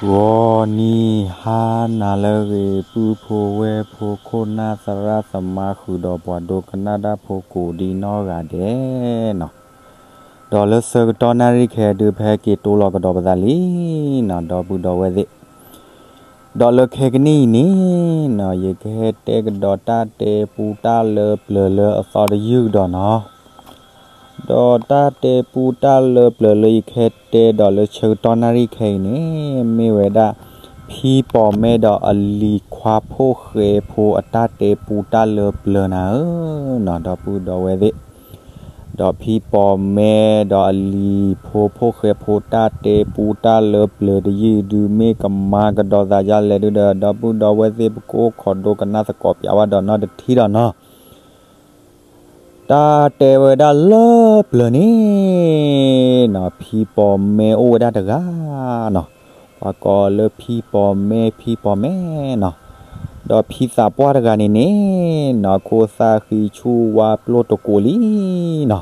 ဂီၤနံၤဟါနၤလၢအဂ့ၤ ပုၢ်ဖိဝဲၢ်ဖိ ခိၣ်နၢ်သရၣ်သမါ ဃုာ်ဒီးပှၤဒိကနၣ်တၢ်ဖိကိးဒံနီၢ်ဂၤဒဲးနီၤ. ဒီးလၢဆၢကတီၢ်နၣ်ရံၣ်ခဲအံၤဒုး ပဟဲက့ၤတိလီၤကဒီးပသးလံနီၤ ဒီပုၢ်ဒီဝဲၢ်သ့ၣ်. ဒီးလၢခဲကနံၣ်အံၤန့ၣ်နီၤ ယကဟဲတဲကဒီးတၢ်တဲပူတၢ်လၢပျၢၤလၢအသီတယုၢ်ကဒီးနီၤ. ဒီးတၢ်တဲပူတၢ်လၢပျၢၤလၢယကဟဲတဲဒီးလၢဆၢကတီၢ်နၣ်ရံၣ်ခဲအံၤန့ၣ် မ့ၢ်ဝဲဒၣ် ဖံပီၤမဲဒီးအလံၤခွါဖိၣ်ဃဲဖိအတၢ်တဲပူတၢ်လၢပျၢၤနၤဧၢနီၤ ဒီပုၢ်ဒီဝဲၢ်သ့ၣ်. ဒီးဖံပီၤမဲဒီးအလံၤဖိဖိၣ်ဃဲဖိတၢ်တဲပူတၢ်လၢပျၢၤတယုၢ်ဒုး မ့ၢ်ကမၤကဒီးသးဒ်လဲၣ်ဒုးဒီး ဒီပုၢ်ဒီဝဲၢ်သ့ၣ် ပကအိၣ်ခိးဒိကနၣ်သကိးပၠးဘၣ်ဒီးနီတထံၣ်ဒီးနီၤ. တၢ်တဲဝဲဒၣ်လၢပျၢၤန့ၣ်နီၤ ဖံပီၤမဲအိၣ်ဝဲဒၣ်တဂၤနီၤ. ပှၤကိးလၢဖံပီၤမဲ ဖံပီၤမဲနီၤ. ဒီးဖံသးပှၢ်တဂၤန့ၣ်န့ၣ်နီၤ ခိၣ်သၣ်ဃံဆူၣ်ဝါပျိၢ်တကိးလံနီၤ.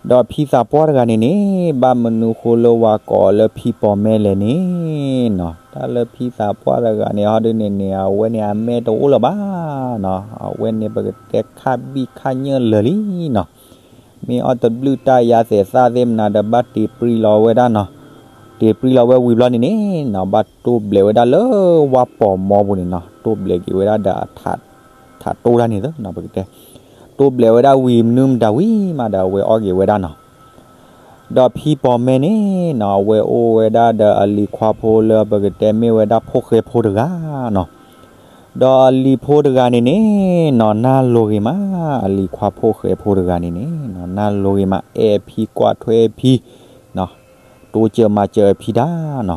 ဒီးဖံသးပှၢ်တဂၤန့ၣ်န့ၣ် ဘၣ်မနုၤဃိလၢဝၤကိးလၢဖံပီၤမဲလဲၣ်န့ၣ်နီၤ တၢ်လၢဖံသးပှၢ်တဂၤန့ၣ် ဟီဒုးန့ၣ်န့ၣ် အဝဲန့ၣ်အမဲတအိၣ်လၢၤဘၣ်နီၤ. အဝဲန့ၣ်ပကတဲခါဘံၣ်ခါညၢၣ်လၢာ်လံနီၤ. မ့ၢ်အီၣ်တဘျုးတၢ်ယါသဲးသၣ်သ့ၣ်မနၤဒီး ဘၣ်တ့ၤပြံလီၤဝဲဒၣ်နီၤ. တ့ၤပြံလီၤဝဲဝံၤဘျီန့ၣ်န့ၣ်နီၤ ဘၣ်တိၢ်ဘျဲးဝဲဒၣ်လၢဝါပိာ်မီပူၤန့ၣ်နီၤ. တိၢ်ဘျဲးက့ၤဝဲဒၣ်ဒီးအထးတိၢ်တၢ်န့ၣ်သနီၤ ပကတဲ တိၢ်ဘျဲးဝဲဒၣ်ဝံၤမနုၤမတၤဝံၤမးဒီး အဝဲအီၣ်က့ၤဝဲဒၣ်နီၤ. ဒီးဖံပီၤမဲန့ၣ်နီၤ အဝဲအိၣ်ဝဲဒၣ်ဒီးအလံၤခွါဖိလၢပကတဲမ့ၢ်ဝဲဒၣ်ဖိၣ်ဃဲဖိတဂၤနီၤ. ဒီးအလံၤဖိတဂၤန့ၣ်န့ၣ်နီၤ နၢ်လိၤဂ့ၤမး အလံၤခွါဖိၣ်ဃဲဖိတဂၤန့ၣ်န့ၣ်နီၤ နၢ်လိၤဂ့ၤမး အဲၣ်အဖံကွၢ်ထွဲအဖံနီၤ တိစၢၤမၤစၢၤအဖံတၢ်နီၤ.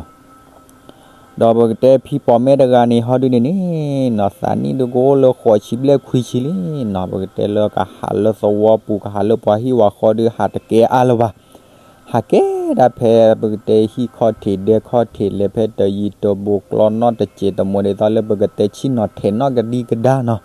ဒီးပကတဲဖံပီၤမဲတဂၤန့ၣ် ဟီဒုးန့ၣ်န့ၣ်နီၤ သးနံၣ်ဒုးကအိၣ်လၢဃိးဆံဘျဲၣ်ခွံဆံလံနီၤ. ပကတဲလၢကဟးလၢသဝီပူၤ ကဟးလၢပှၤဟံၣ်ဝၤဃီဒုး ဟးတကဲအါလၢၤဘၣ်. ဟးကဲဒၣ်ဖဲပကတဲဟံၣ်ခီၣ်ထံးဒဲခီၣ်ထံး လဲၤဖဲတယံၤတဘူး ကျီနီၣ်တစဲးတမှဲၤဒ်သိးလၢပကတဲ ဆ့ၣ်နီၤထဲးနီၣ်ကဒံကဒါနီၤ.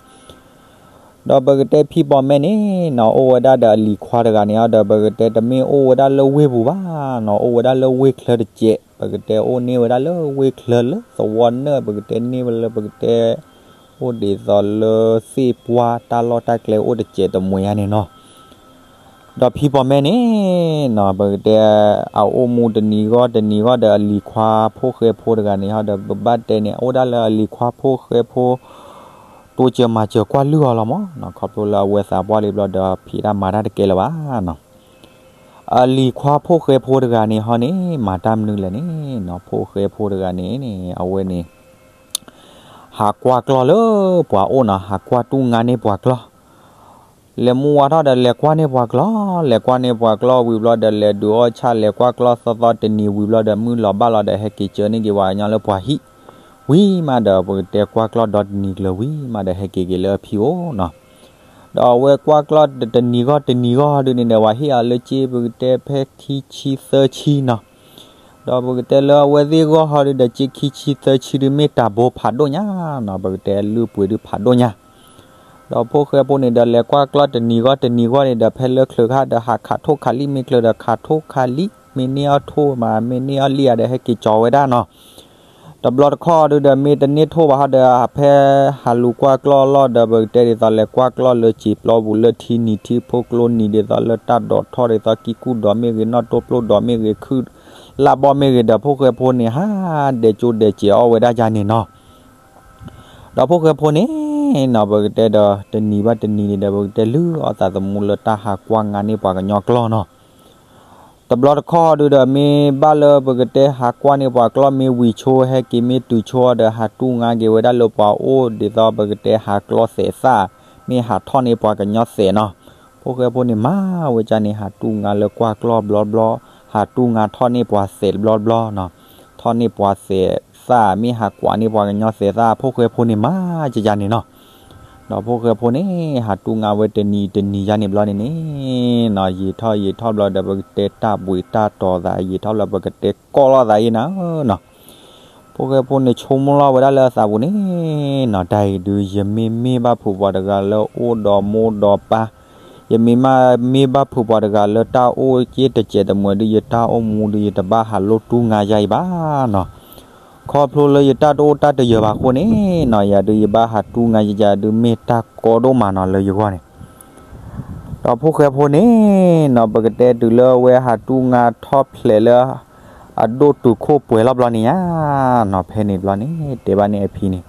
ဒီးပကတဲဖံပီၤမဲန့ၣ်နီၤ အိၣ်ဝဲဒၣ်ဒီးအလံၤခွါတဂၤန့ၣ်ဒီး ပကတဲတမ့ၢ်အိၣ်ဝဲဒၣ်လၢဝ့ၢ်ပူၤဘၣ်နီၤ အိၣ်ဝဲဒၣ်လၢဝ့ၢ်ချၢတစဲး ပကတဲအိၣ်န့ၢ်ဝဲဒၣ်လၢဝ့ၢ်ချၢလၢသဝီနၢၣ် ပကတဲန့ၢ်ဝဲလၢပကတဲ အိၣ်ဒ်သိးလၢသ့ၣ်ပှၢ်တၢ်လီၢ်တၢ်ကျဲအိၣ်တစဲးတမှဲၤယါန့ၣ်နီၤ. ဒီးဖံပီၤမဲန့ၣ်နီၤ ပကတဲ အအိၣ်မူတနံၤဂီၢ်တနံၤဂီၢ်ဒီးအလံၤခွါဖိၣ်ဃဲဖိတဂၤန့ၣ် ဟီဒီးပဘၣ်တဲန့ၣ် အိၣ်ဒၣ်လၢအလံၤခွါဖိၣ်ဃဲဖိ တိစၢၤမၤစၢၤကွၢ်လုၢ်အီၤလီၤမးနီၤ ခီဖျိလၢအဝဲသးပှၢ်လံဘျီဒီး ဖံးတၢ်မၤတၢ်တကဲလၢၤဘၣ်နီၤ. အလံၤခွါဖိၣ်ဃဲဖိတဂၤန့ၣ်ဟီန့ၣ် မၤတၢ်မနုၤလဲၣ်န့ၣ်နီၤ ဖိၣ်ဃဲဖိတဂၤန့ၣ်န့ၣ် အဝဲန့ၣ် ဟးကွၢ်ကျီၢ်လၢပှၤအိၣ်နီၤ ဟးကွၢ်တူၢ်ငါန့ၢ်ပှၤကျီၢ် လဲၤမူဝါထီၣ်ဒီးလဲၤကွၢ်န့ၢ်ပှၤကျီၢ် လဲၤကွၢ်န့ၢ်ပှၤကျီၢ်ဝံၤဘျီဒီး လဲၤဒုးအီၣ်ဆၣ် လဲၤကွၢ်ကျီၢ်သီသီတနံၤဝံၤဘျီဒီး မုၢ်လီၤဘၣ်လီၤဒီး ဟဲက့ၤကၢန့ၢ်က့ၤပှၤကညီလၢပှၤဟံၣ် ဝံၤမးဒီး ပကတဲကွၢ်ကျီၢ်ဒီတနံၤကျၢၤဝံၤမးဒီး ဟဲက့ၤက့ၤလၢအဖံအိၣ်နီၤ. ဒီးအဝဲကွၢ်ကျီၢ်တနံၤဂီၢ်တနံၤဂီၢ်ဒုးန့ၣ်ဒီး ပှၤဟ့ၣ်အီၤလၢစ့ ပကတဲဖဲခံဆံသၢဆံနီၤ. ဒီးပကတဲလၢအဝဲသ့ၣ်ဂီၢ်ဟီဒုးဒီး စ့ခံဆံသၢဆံဒုး မ့ၢ်တၢ်ဘိဖးဒိၣ်ညါနီၤ ပကတဲလုၢ်ပှ့ၤဒုးဖးဒိၣ်ညါ ဒီးဖိၣ်ဃဲဖိန့ၣ်ဒီး လဲၤကွၢ်ကျီၢ်တနံၤဂီၢ်တနံၤဂီၢ်န့ၣ်ဒီး ဖဲလၢချုးခါဒီးဟးခးထိၣ်ခးလံၣ် မ့ၢ်ချုးဒီးခးထိၣ်ခးလံၣ် မ့ၢ်န့ၢ်အီၣ်ထိၣ်မး မ့ၢ်န့ၢ်အီၣ်လံၣ်ဧါဒီး ဟဲက့ၤကၠီၤဝဲဒၣ်နီၤ. တဘျီတခီၣ်ဒုးဒီး မ့ၢ်တန့ၢ်ထိၣ်ဘၣ်ဟီဒီး ဖဲဟးလူၤကွၢ်ကျီၢ်လီၢ်ဒီး ပကတဲဒ်သိးလဲၤကွၢ်ကျီၢ်လၢစံာ်ပျီပူၤ လၢထံနံၤထံဖိကျိနံၤ ဒ်သိးလၢတၢ်ဒိးထီၣ် ဒ်သိးကံကူၣ်ဒိးမ့ၢ်ဂ့ၤ နီၣ်တိၢ်ပျိၣ်ဒိးမ့ၢ်ဂ့ၤ ခုၣ်လၢ်ဘီၣ်မ့ၢ်ဂ့ၤဒီး ဖိၣ်ဃဲဖိန့ၣ် ဟးဒဲးကၠိဒဲးစဲးအီၣ်ဝဲဒၣ်ယါန့ၣ်နီၤ. ဒီးဖိၣ်ဃဲဖိန့ၣ်နီၤ ပကတဲဒီး တနံၤဘၣ်တနံၤန့ၣ်ဒီး ပကတဲလုၢ်အီၣ်သးသမူလၢတၢ်ဟးကွၢ်ငါန့ၢ်ပှၤကညီကျီၢ်နီၤ. တဘျီတခီၣ်ဒုးဒီး မ့ၢ်ဘၣ်လၢပကတဲဟးကွၢ်န့ၢ်ပှၤကျီၢ် မ့ၢ်ဝံၤဆိဟဲက့ၤ မ့ၢ်တုၤဆိဒီး ဟးတူၢ်ငါက့ၤဝဲဒၣ်လၢပှၤအိၣ် ဒ်သိးပကတဲဟးကျီၢ်သဲးသၣ် မ့ၢ်ဟးထီၣ်န့ၢ်ပှၤကညီသဲးနီၤ. ဖိၣ်ဃဲဖိန့ၣ်မၤဝဲဒ်န့ၣ် ဟးတူၢ်ငါလၢကွၢ်ကျီၢ်ဘျီဘျီ ဟးတူၢ်ငါထီၣ်န့ၢ်ပှၤသဲးဘျီဘျီနီၤ. ထီၣ်န့ၢ်ပှၤသဲးသၣ် မ့ၢ်ဟးကွၢ်န့ၢ်ပှၤကညီသဲးသၣ် ဖိၣ်ဃဲဖိန့ၣ်မၤဒ်န့ၣ်နီၤ. ဒီးဖိၣ်ဃဲဖိန့ၣ် ဟးတူၢ်ငါဝဲတနံၤတနံၤယါန့ၣ်ဘျီန့ၣ်န့ၣ်နီၤ ယံာ်ထီၣ်ယံာ်ထီၣ်ဘျီဒီး ပကတဲတၢ်ဘှံးတၢ်တီၤသး ယံာ်ထီၣ်ဘျီ ပကတဲကီၢ်လီၤသးအံၤနၤနီၤ. ဖိၣ်ဃဲဖိန့ၣ် ဆိကမိၣ်လီၤဝဲဒၣ်လၢအသးပူၤန့ၣ်နီၤ တၢ်အံၤဒုး ယမ့မ့ၢ်ဘၣ်ဖုးပှၤတဂၤလၢအိၣ်ဒီးမိၢ်ဒီးပၢ် ယမ့မ့ၢ်ဘၣ်ဖုးပှၤတဂၤလၢတၢ်အိၣ်က့တစဲးတမှဲၤဒုး ယတၢ်အိၣ်မူဒုး ယတဘၣ်ဟးလိၢ်တူၢ်ငါယါအံၤဘၣ်နီၤ. ခီဖျိလၢယတၢ်တအိၣ်တၢ်တယၢၤဘၣ်အဃိန့ၣ်နီၤ ယၤဒုးယဘၣ်ဟးတူၢ်ငါယၤဒုးမ့ၢ်တၢ်ကီဒိၣ်မးနီၤလၢယဂီၢ်န့ၣ် ဒီးဖိၣ်ဃဲဖိန့ၣ်နီၤ ပကတဲတုၤလၢအဝဲဟးတူၢ်ငါထီၣ်ဖျဲးလၢ အဒိၣ်တုာ်ခိၣ်ပှဲၤလီၤဘျီန့ၣ်ဧါနီၤ ဖဲန့ၣ်ဘျီန့ၣ် တဲဘၣ်န့ၣ်အဖံန့ၣ်,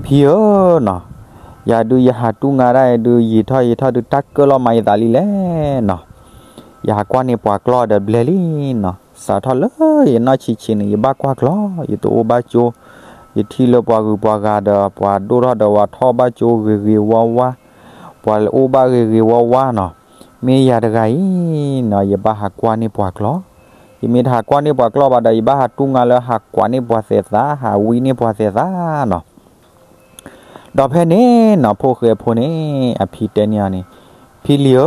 ဖံဧၢနီၤ, ယၤဒုးယဟးတူၢ်ငါဒၣ်အံၤဒုး ယံာ်ထီၣ်ယံာ်ထီၣ်ဒုး တၢ်ကၢၣ်လီၤမးယသးလံလဲၣ်နီၤ, ယဟးကွၢ်န့ၢ်ပှၤကျီဒီးဘျဲလံနီၤ, စးထီၣ်လၢယနီၢ်ဆံးဆံးန့ၣ် ယဘၣ်ကွၢ်ကျီ, ယတအိၣ်ဘၣ်ကၠိ, ယထံၣ်လၢပှၤဂုၤပှၤဂၤဒီး ပှၤဒိၣ်ထီၣ်ဒီးဝဲထီၣ်ဘၣ်ကၠိဂ့ၤဂ့ၤဝါဝါ, ပှၤအိၣ်ဘၣ်ဂ့ၤဂ့ၤဝါဝါနီၤ, မ့ၢ်ယၤတဂၤအံၤနီၤ ယဘၣ်ဟးကွၢ်န့ၢ်ပှၤကျီ, ယမ့ၢ်တဟးကွၢ်န့ၢ်ပှၤကျီဘၣ်ဒီး ယဘၣ်ဟးတူၢ်ငါလၢဟးကွၢ်န့ၢ်ပှၤသဲးသး ဟးဝံန့ၢ်ပှၤသဲးသးနီၤ ဒီးဖဲန့ၣ်နီၤ ဖိၣ်ဃဲဖိန့ၣ် အဖံတဲန့ၢ်အီၤန့ၣ်, ဖံလံၤဧ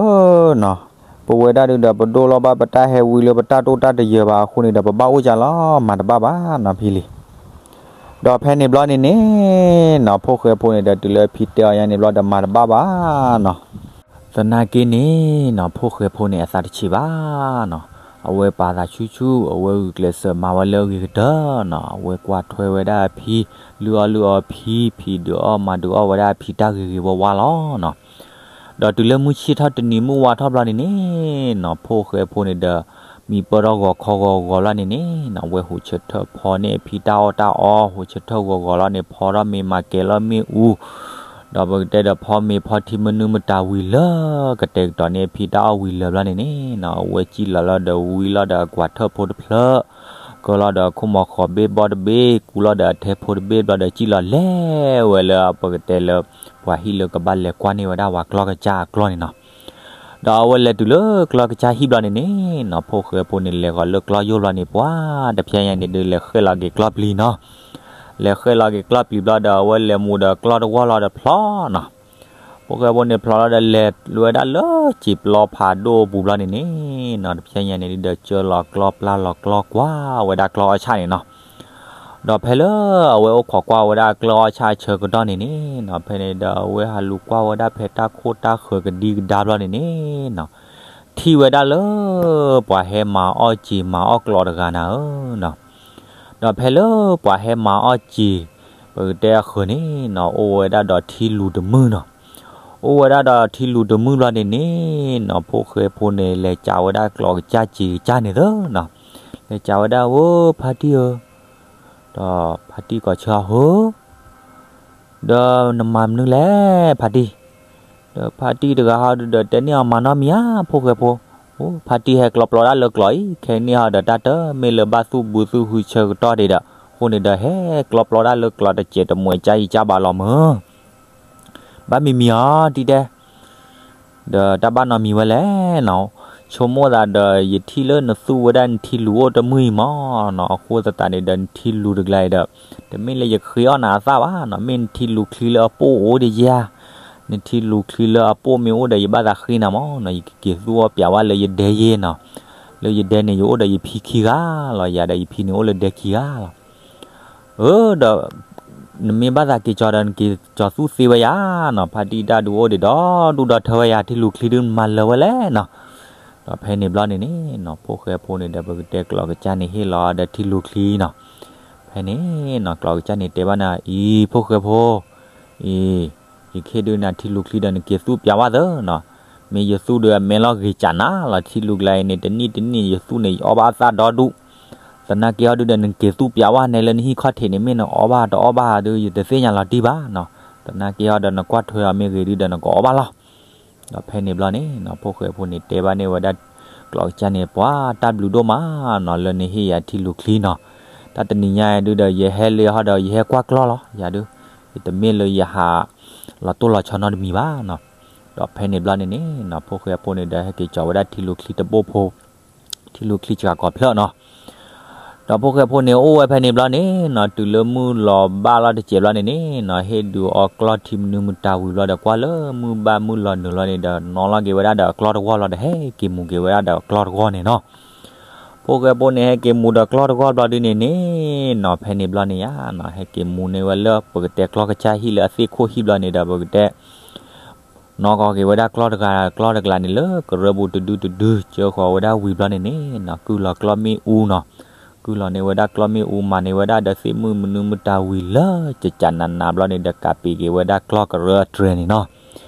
ၢနီၤ, ပဝဲဒၣ်ဒုးဒီး ပဒိၣ်လီၤဘၣ်ပတၢ်ဟဲဝံလၢပတၢ်တိၢ်တၢ်တယၢၤဘၣ်အဃိန့ၣ်ဒီး ပဘၣ်အိၣ်ကၢလီၤ မၤတဘၣ်ဘၣ်နီၤဖံလံၤ, ဒီးဖဲန့ၣ်ဘျီန့ၣ်န့ၣ်နီၤ ဖိၣ်ဃဲဖိန့ၣ်ဒီး တုၤလၢအဖံတဲအီၤညါန့ၣ်ဘျီဒီး မၤတဘၣ်ဘၣ်နီၤ သနာ်က့န့ၣ်နီၤ ဖိၣ်ဃဲဖိန့ၣ် အသးတဆံးဘၣ်နီၤ, အဝဲပာ်သးဆူၣ်ဆူၣ် အဝဲဂုာ်ကျဲးစၢးမၤဝဲလၢအဂ့ၤကတၢၢ်နီၤ, အဝဲကွၢ်ထွဲဝဲဒၣ်အဖံ, လုၢ်အီၣ်လုၢ်အီဖံ, ဖံးဒုးအီၣ်မၤဒုးအီၣ်ဝဲဒၣ်အဖံ တၢ်ဂ့ၤဂ့ၤဝါဝါလီၤနီၤ. ဒီးတုၤလၢမုၢ်ဆ့ၣ်ထီၣ်တနံၤမုၢ်ဝါထီၣ်ဘျီန့ၣ်န့ၣ်နီၤ ဖိၣ်ဃဲဖိန့ၣ်ဒီး မံပၢၢ်ထီၣ်ဂီၤခီဂီၤဂီၤဘျီန့ၣ်န့ၣ်နီၤ အဝဲဟူးဆၢထၢၣ်ဖီန့ၢ်အဖံတၢ်အီၣ်တၢ်အီ, ဟူးဆၢထၢၣ်ဂီၤဂီၤလီၤန့ၣ် ဖီထီၣ်မ့ၤမၤကဲၤလီၤမ့ၣ်အူ, ဒီးပကတဲဒီးဖီမ့ၤဖီထံမနုၤမတၤဝံၤလၢ ကတဲာ်ကတီၤန့ၢ်အဖံတၢ်အီၣ်ဝံၤလၢာ်ဘျီန့ၣ်န့ၣ်နီၤ အဝဲစံၣ်လီၤလီၤဒီးဝံလီၤဒီးအကွၢ်ထၢၣ်ဖိတဖျၢၣ်, ကၢလီၤဒီးအခိၣ်မီၤဃီၤဘ့ၣ်ဘီတဘ့ၣ် ကူလီၤဒီးအထဲဖိတဘ့ၣ်ဘျီဒီး စံၣ်လီၤလဲၤဝဲလၢပကတဲလၢ ပှၤဟံၣ်လၢကဘၣ်လဲၤကွၢ်န့ၢ်ဝဲဒၣ်ပှၤကျီၢ်ကစၢ်အကျီၢ်န့ၣ်နီၤ. ဒီးအဝဲလဲၤတုၤလၢကျီၢ်ကစၢ်ဟံၣ်ဘျီန့ၣ်န့ၣ်နီၤ ဖိၣ်ဃဲဖိန့ၣ် လဲၤဃီၤလၢကျီၢ်ယိာ်ဘျီန့ၣ် ပှၤတဖျဲညါန့ၣ်ဒုး လဲၤဃဲၣ်လီၤက့ၤကျီၢ်ပျံၤနီၤ. လဲၤဃဲၣ်လီၤက့ၤကျီၢ်ပျံၤဘျီဒီး အဝဲလဲၤမူဒီးကျီၢ်တဝီလီၤဒီးဖျီနီၤ. ဖိၣ်ဃဲဖိန့ၣ်ဖျီလီၤဒီး လဲၤဝဲဒၣ်လၢစံာ်ပျီဖးဒိၣ်အပူၤဘျီန့ၣ်န့ၣ်နီၤ တဖျဲညါန့ၣ်ဒုး ဒီးကၢလီၤကျီၢ်ပျၢ်လီၤကျီၢ်ကွၢ်ဝဲဒၣ်ကျီၢ်အီၣ်ဆၣ်န့ၣ်နီၤ. ဒီးဖဲလၢအဝဲအိၣ်ခိးကွၢ်ဝဲဒၣ်ကျီၢ်အီၣ်ဆၣ်အဆၢကတီၢ်န့ၣ်န့ၣ်နီၤ ဖဲန့ၣ်ဒီး အဝဲဟးလူၤကွၢ်ဝဲဒၣ်ဖဲတၢ်ခိၣ်တၢ်ဃၢၤကဒံကဒါဘျီန့ၣ်န့ၣ်နီၤ ထံၣ်ဝဲဒၣ်လၢ ပှၤဟဲမၤအီၣ်စံာ်မၤအီၣ်ကျီးတဂၤနၤဧၢနီၤ. ဒီးဖဲလၢပှၤဟဲမၤအီၣ်စံာ် ပကတဲအဃၢၤန့ၣ်နီၤ အိၣ်ဝဲဒၣ်ဒီးထံလူၤတမုၢ်နီၤ. အိၣ်ဝဲဒၣ်ဒီးထံလူၤတမုၢ်ဘျီန့ၣ်န့ၣ်နီၤ ဖိၣ်ဃဲဖိန့ၣ် လဲၤစံးဝဲဒၣ်ကျီးကစၢ်စံာ်ကစၢ်န့ၣ်သနီၤ. လဲၤစံးဝဲဒၣ် ဝဲဖါတံၢ်ဧၢ, ဒီးဖါတံၢ်ကိးဆၢအီၤဧၢ ဒီးနမၤမနုၤလဲၣ် ဖါတံၢ်. ဒီးဖါတံၢ်တဂၤဟီဒုးဒီး တဲန့ၢ်အီၤမၤနီတမံၤဧါ ဖိၣ်ဃဲဖိ. အိ ဖါတံၢ်ဟဲကျီပျီဒၣ်လၢကျီးအံၤ ခဲကနံၣ်ဟီဒီး တၢ်တမ့ၢ်လၢဘၣ်သူၣ်ဘုသူၣ်ဟုဆၢကတီၢ်ဒံးဒီး အဃိန့ၣ်ဒီး ဟဲကျီပျီဒၣ်လၢကျီးတစဲးတမှဲး ကၢ်အံၤကၢ်ဘၣ်လီၤမၢ်. ဘၣ်မံၤမံၤဧါ တံၢ်တဲ ဒီးတၢ်ဘၣ်နီတမံၤဝဲလဲၣ်နီၤ. ဆိကမိၣ်သးဒီး ယထံၣ်လၢနသူၣ်ဝဲဒၣ်နထံလူၤအိၣ်တမုၢ်အံၤမၢ်နီၤ. အဃိသတးန့ၣ်ဒီး နထံလူၤတကျါအံၤဒီး တမ့ၢ်လၢယဃ့အီၣ်နၤအသၣ်ဘၣ်နီၤ. မ့ၢ်နထံလူၤချံလၢအပိၢ်အိၣ်ဒံးဧါ. နထံလူၤချံလၢအပိၢ်မ့ၢ်အိၣ်ဒီး ယဘၣ်သးဃ့နၤမၢ်နီၤ. ယကက့ၤသူၣ်အီၣ်ပၠးဝဲလၢယဒဲယဲနီၤ. လၢယဒဲန့ၣ် ယအိၣ်ဒီးယဖံခံဂၤလီၤ. ယၤဒီးယဖံန့ၣ်အိၣ်လၢဒဲခံဂၤလီၤ. အၢ ဒီး နမ့ၢ်ဘၣ်သးက့ၤကၠီၤဒီး နက့ၤကၠီၤသူၣ်သ့ဝဲယၤနီၤ. ဖါတံၢ်တၢ်ဒုးအိၣ်ဒံးဒီး ဒူၣ်ဒီထၢဝဲယၤ ထံလူၤချံဒုးမၤလၢာ်ဝဲလဲၣ်နီၤ. ဒီးဖဲန့ၣ်ဘျီန့ၣ်န့ၣ်နီၤ ဖိၣ်ဃဲဖိန့ၣ်ဒီး ပကတဲကျီးကစၢ်န့ၣ်ဟ့ၣ်လီၤဒီးထံလူၤချံနီၤ. ဖဲန့ၣ်နီၤ ကျီးကစၢ်န့ၣ်တဲဘၣ်န့ၣ် အံၤ ဖိၣ်ဃဲဖိ အံၤ ယကဟ့ၣ်ဒုးနၤထံလူၤချံဒီး နက့ၤသူၣ်ပၠးဝဲသ့နီၤ. မ့ၢ်ယသူၣ်ဒီးအမဲာ်လီၤဂ့ၤကၠးနၤလီၤ. ထံလူၤကျါအံၤန့ၣ် တနံၣ်တနံၣ် ယသူၣ်န့ၣ် ယအီၣ်ဘၣ်အသၣ်ဒီဒူၣ်. သနာ်က့ဟီဒုးဒီး နက့ၤသူၣ်ပၠးဝဲနဲလၢနဟံၣ်ခီၣ်ထံးန့ၣ် မ့ၢ်နအီၣ်ဘၣ်တအီၣ်ဘၣ်ဒုး ယတသ့ၣ်ညါလီၤတံၢ်ဘၣ်နီၤ. သနာ်က့ဟီဒီး နကွၢ်ထွဲအီၤမ့ၢ်ဂ့ၤဒုးဒီး နကအီၣ်ဘၣ်လီၤ. ဒီးဖဲန့ၣ်ဘျီန့ၣ်နီၤ ဖိၣ်ဃဲဖိန့ၣ် တဲဘၣ်န့ၢ်ဝဲဒၣ် ကျီးကစၢ်န့ၣ် ပှၤတၢ်ဘျုးဒိၣ်မးနီၤ လၢနဟ့ၣ်ယၤထံလူၤချံနီၤ. တၢ်တနံၤညါဒုးဒီး ယဟဲလၢဟီဒီး ယဟဲကွၢ်ကျီၢ်လီၤ ယၤဒုး. ယတမ့ၢ်လၢယဟး လီၤတိၢ်လီၤဆီနီတမံၤဘၣ်နီၤ. ဒီးဖဲန့ၣ်ဘျီန့ၣ်န့ၣ်နီၤ ဖိၣ်ဃဲဖိန့ၣ်ဒီး ဟဲက့ၤကၠီၤဝဲဒၣ်ထံလူၤချံတဘိဖိ ထံလူၤချံစှၤကိးဖျၢၣ်နီၤ. ဒီးဖိၣ်ဃဲဖိန့ၣ်အိၣ်ဝဲဖဲန့ၣ်ဘျီန့ၣ်နီၤ တုၤလၢမုၢ်လီၤဘၣ်လီၤတစဲးဘျီန့ၣ်န့ၣ်နီၤ ဟ့ၣ်ဒုးအီကျီၢ်ထံမနုၤမတၤဝံၤဘျီဒီး ကွၢ်လၢမုၢ်ဘၣ်မုၢ်လီၤနုာ်လီၤန့ၣ်ဒီး နီၣ်လီၤက့ၤဝဲဒၣ်ဒီးအကျီၢ်တဂီၢ်လီၤဒီး ဟဲက့ၤမူက့ၤဝဲဒၣ်ဒီးအကျီၢ်တဂီၢ်န့ၣ်နီၤ. ဖိၣ်ဃဲဖိန့ၣ် ဟဲက့ၤမူဒီးကျီၢ်တဂီၢ်ဘျီဒုးန့ၣ်န့ၣ်နီၤ ဖဲန့ၣ်ဘျီန့ၣ်ဧါနီၤ ဟဲက့ၤမူန့ၢ်ဝဲလၢပကတဲကျီၢ်ကစၢ်ဟံၣ်လၢအသ့ၣ်ခိၣ်ဟံၣ်ဘျီန့ၣ်ဒီး ပကတဲ နီၣ်ကီၤက့ၤဝဲဒၣ်ကျီၢ်တဂၤ ကျီၢ်တကျါန့ၣ်လၢကရၢပူၤတဒုတဒု ကၢဃီၤဝဲဒၣ်ဝံၤဘျီန့ၣ်န့ၣ်နီၤ ကုၢ်လီၤကျီၢ်မ့ၣ်အူနီၤ. ဃုလီၤန့ၢ်ဝဲဒၣ်ကျီၢ်မ့ၣ်အူ မၤန့ၢ်ဝဲဒၣ်ဒီးသ့ၣ်မုၣ်မနုၤမတၤဝံၤလၢ ကကနးနးဘျီန့ၣ်ဒီး ကးပံာ်က့ၤဝဲဒၣ်ကျီၢ်ကရၢအတြဲၤန့ၣ်နီၤ.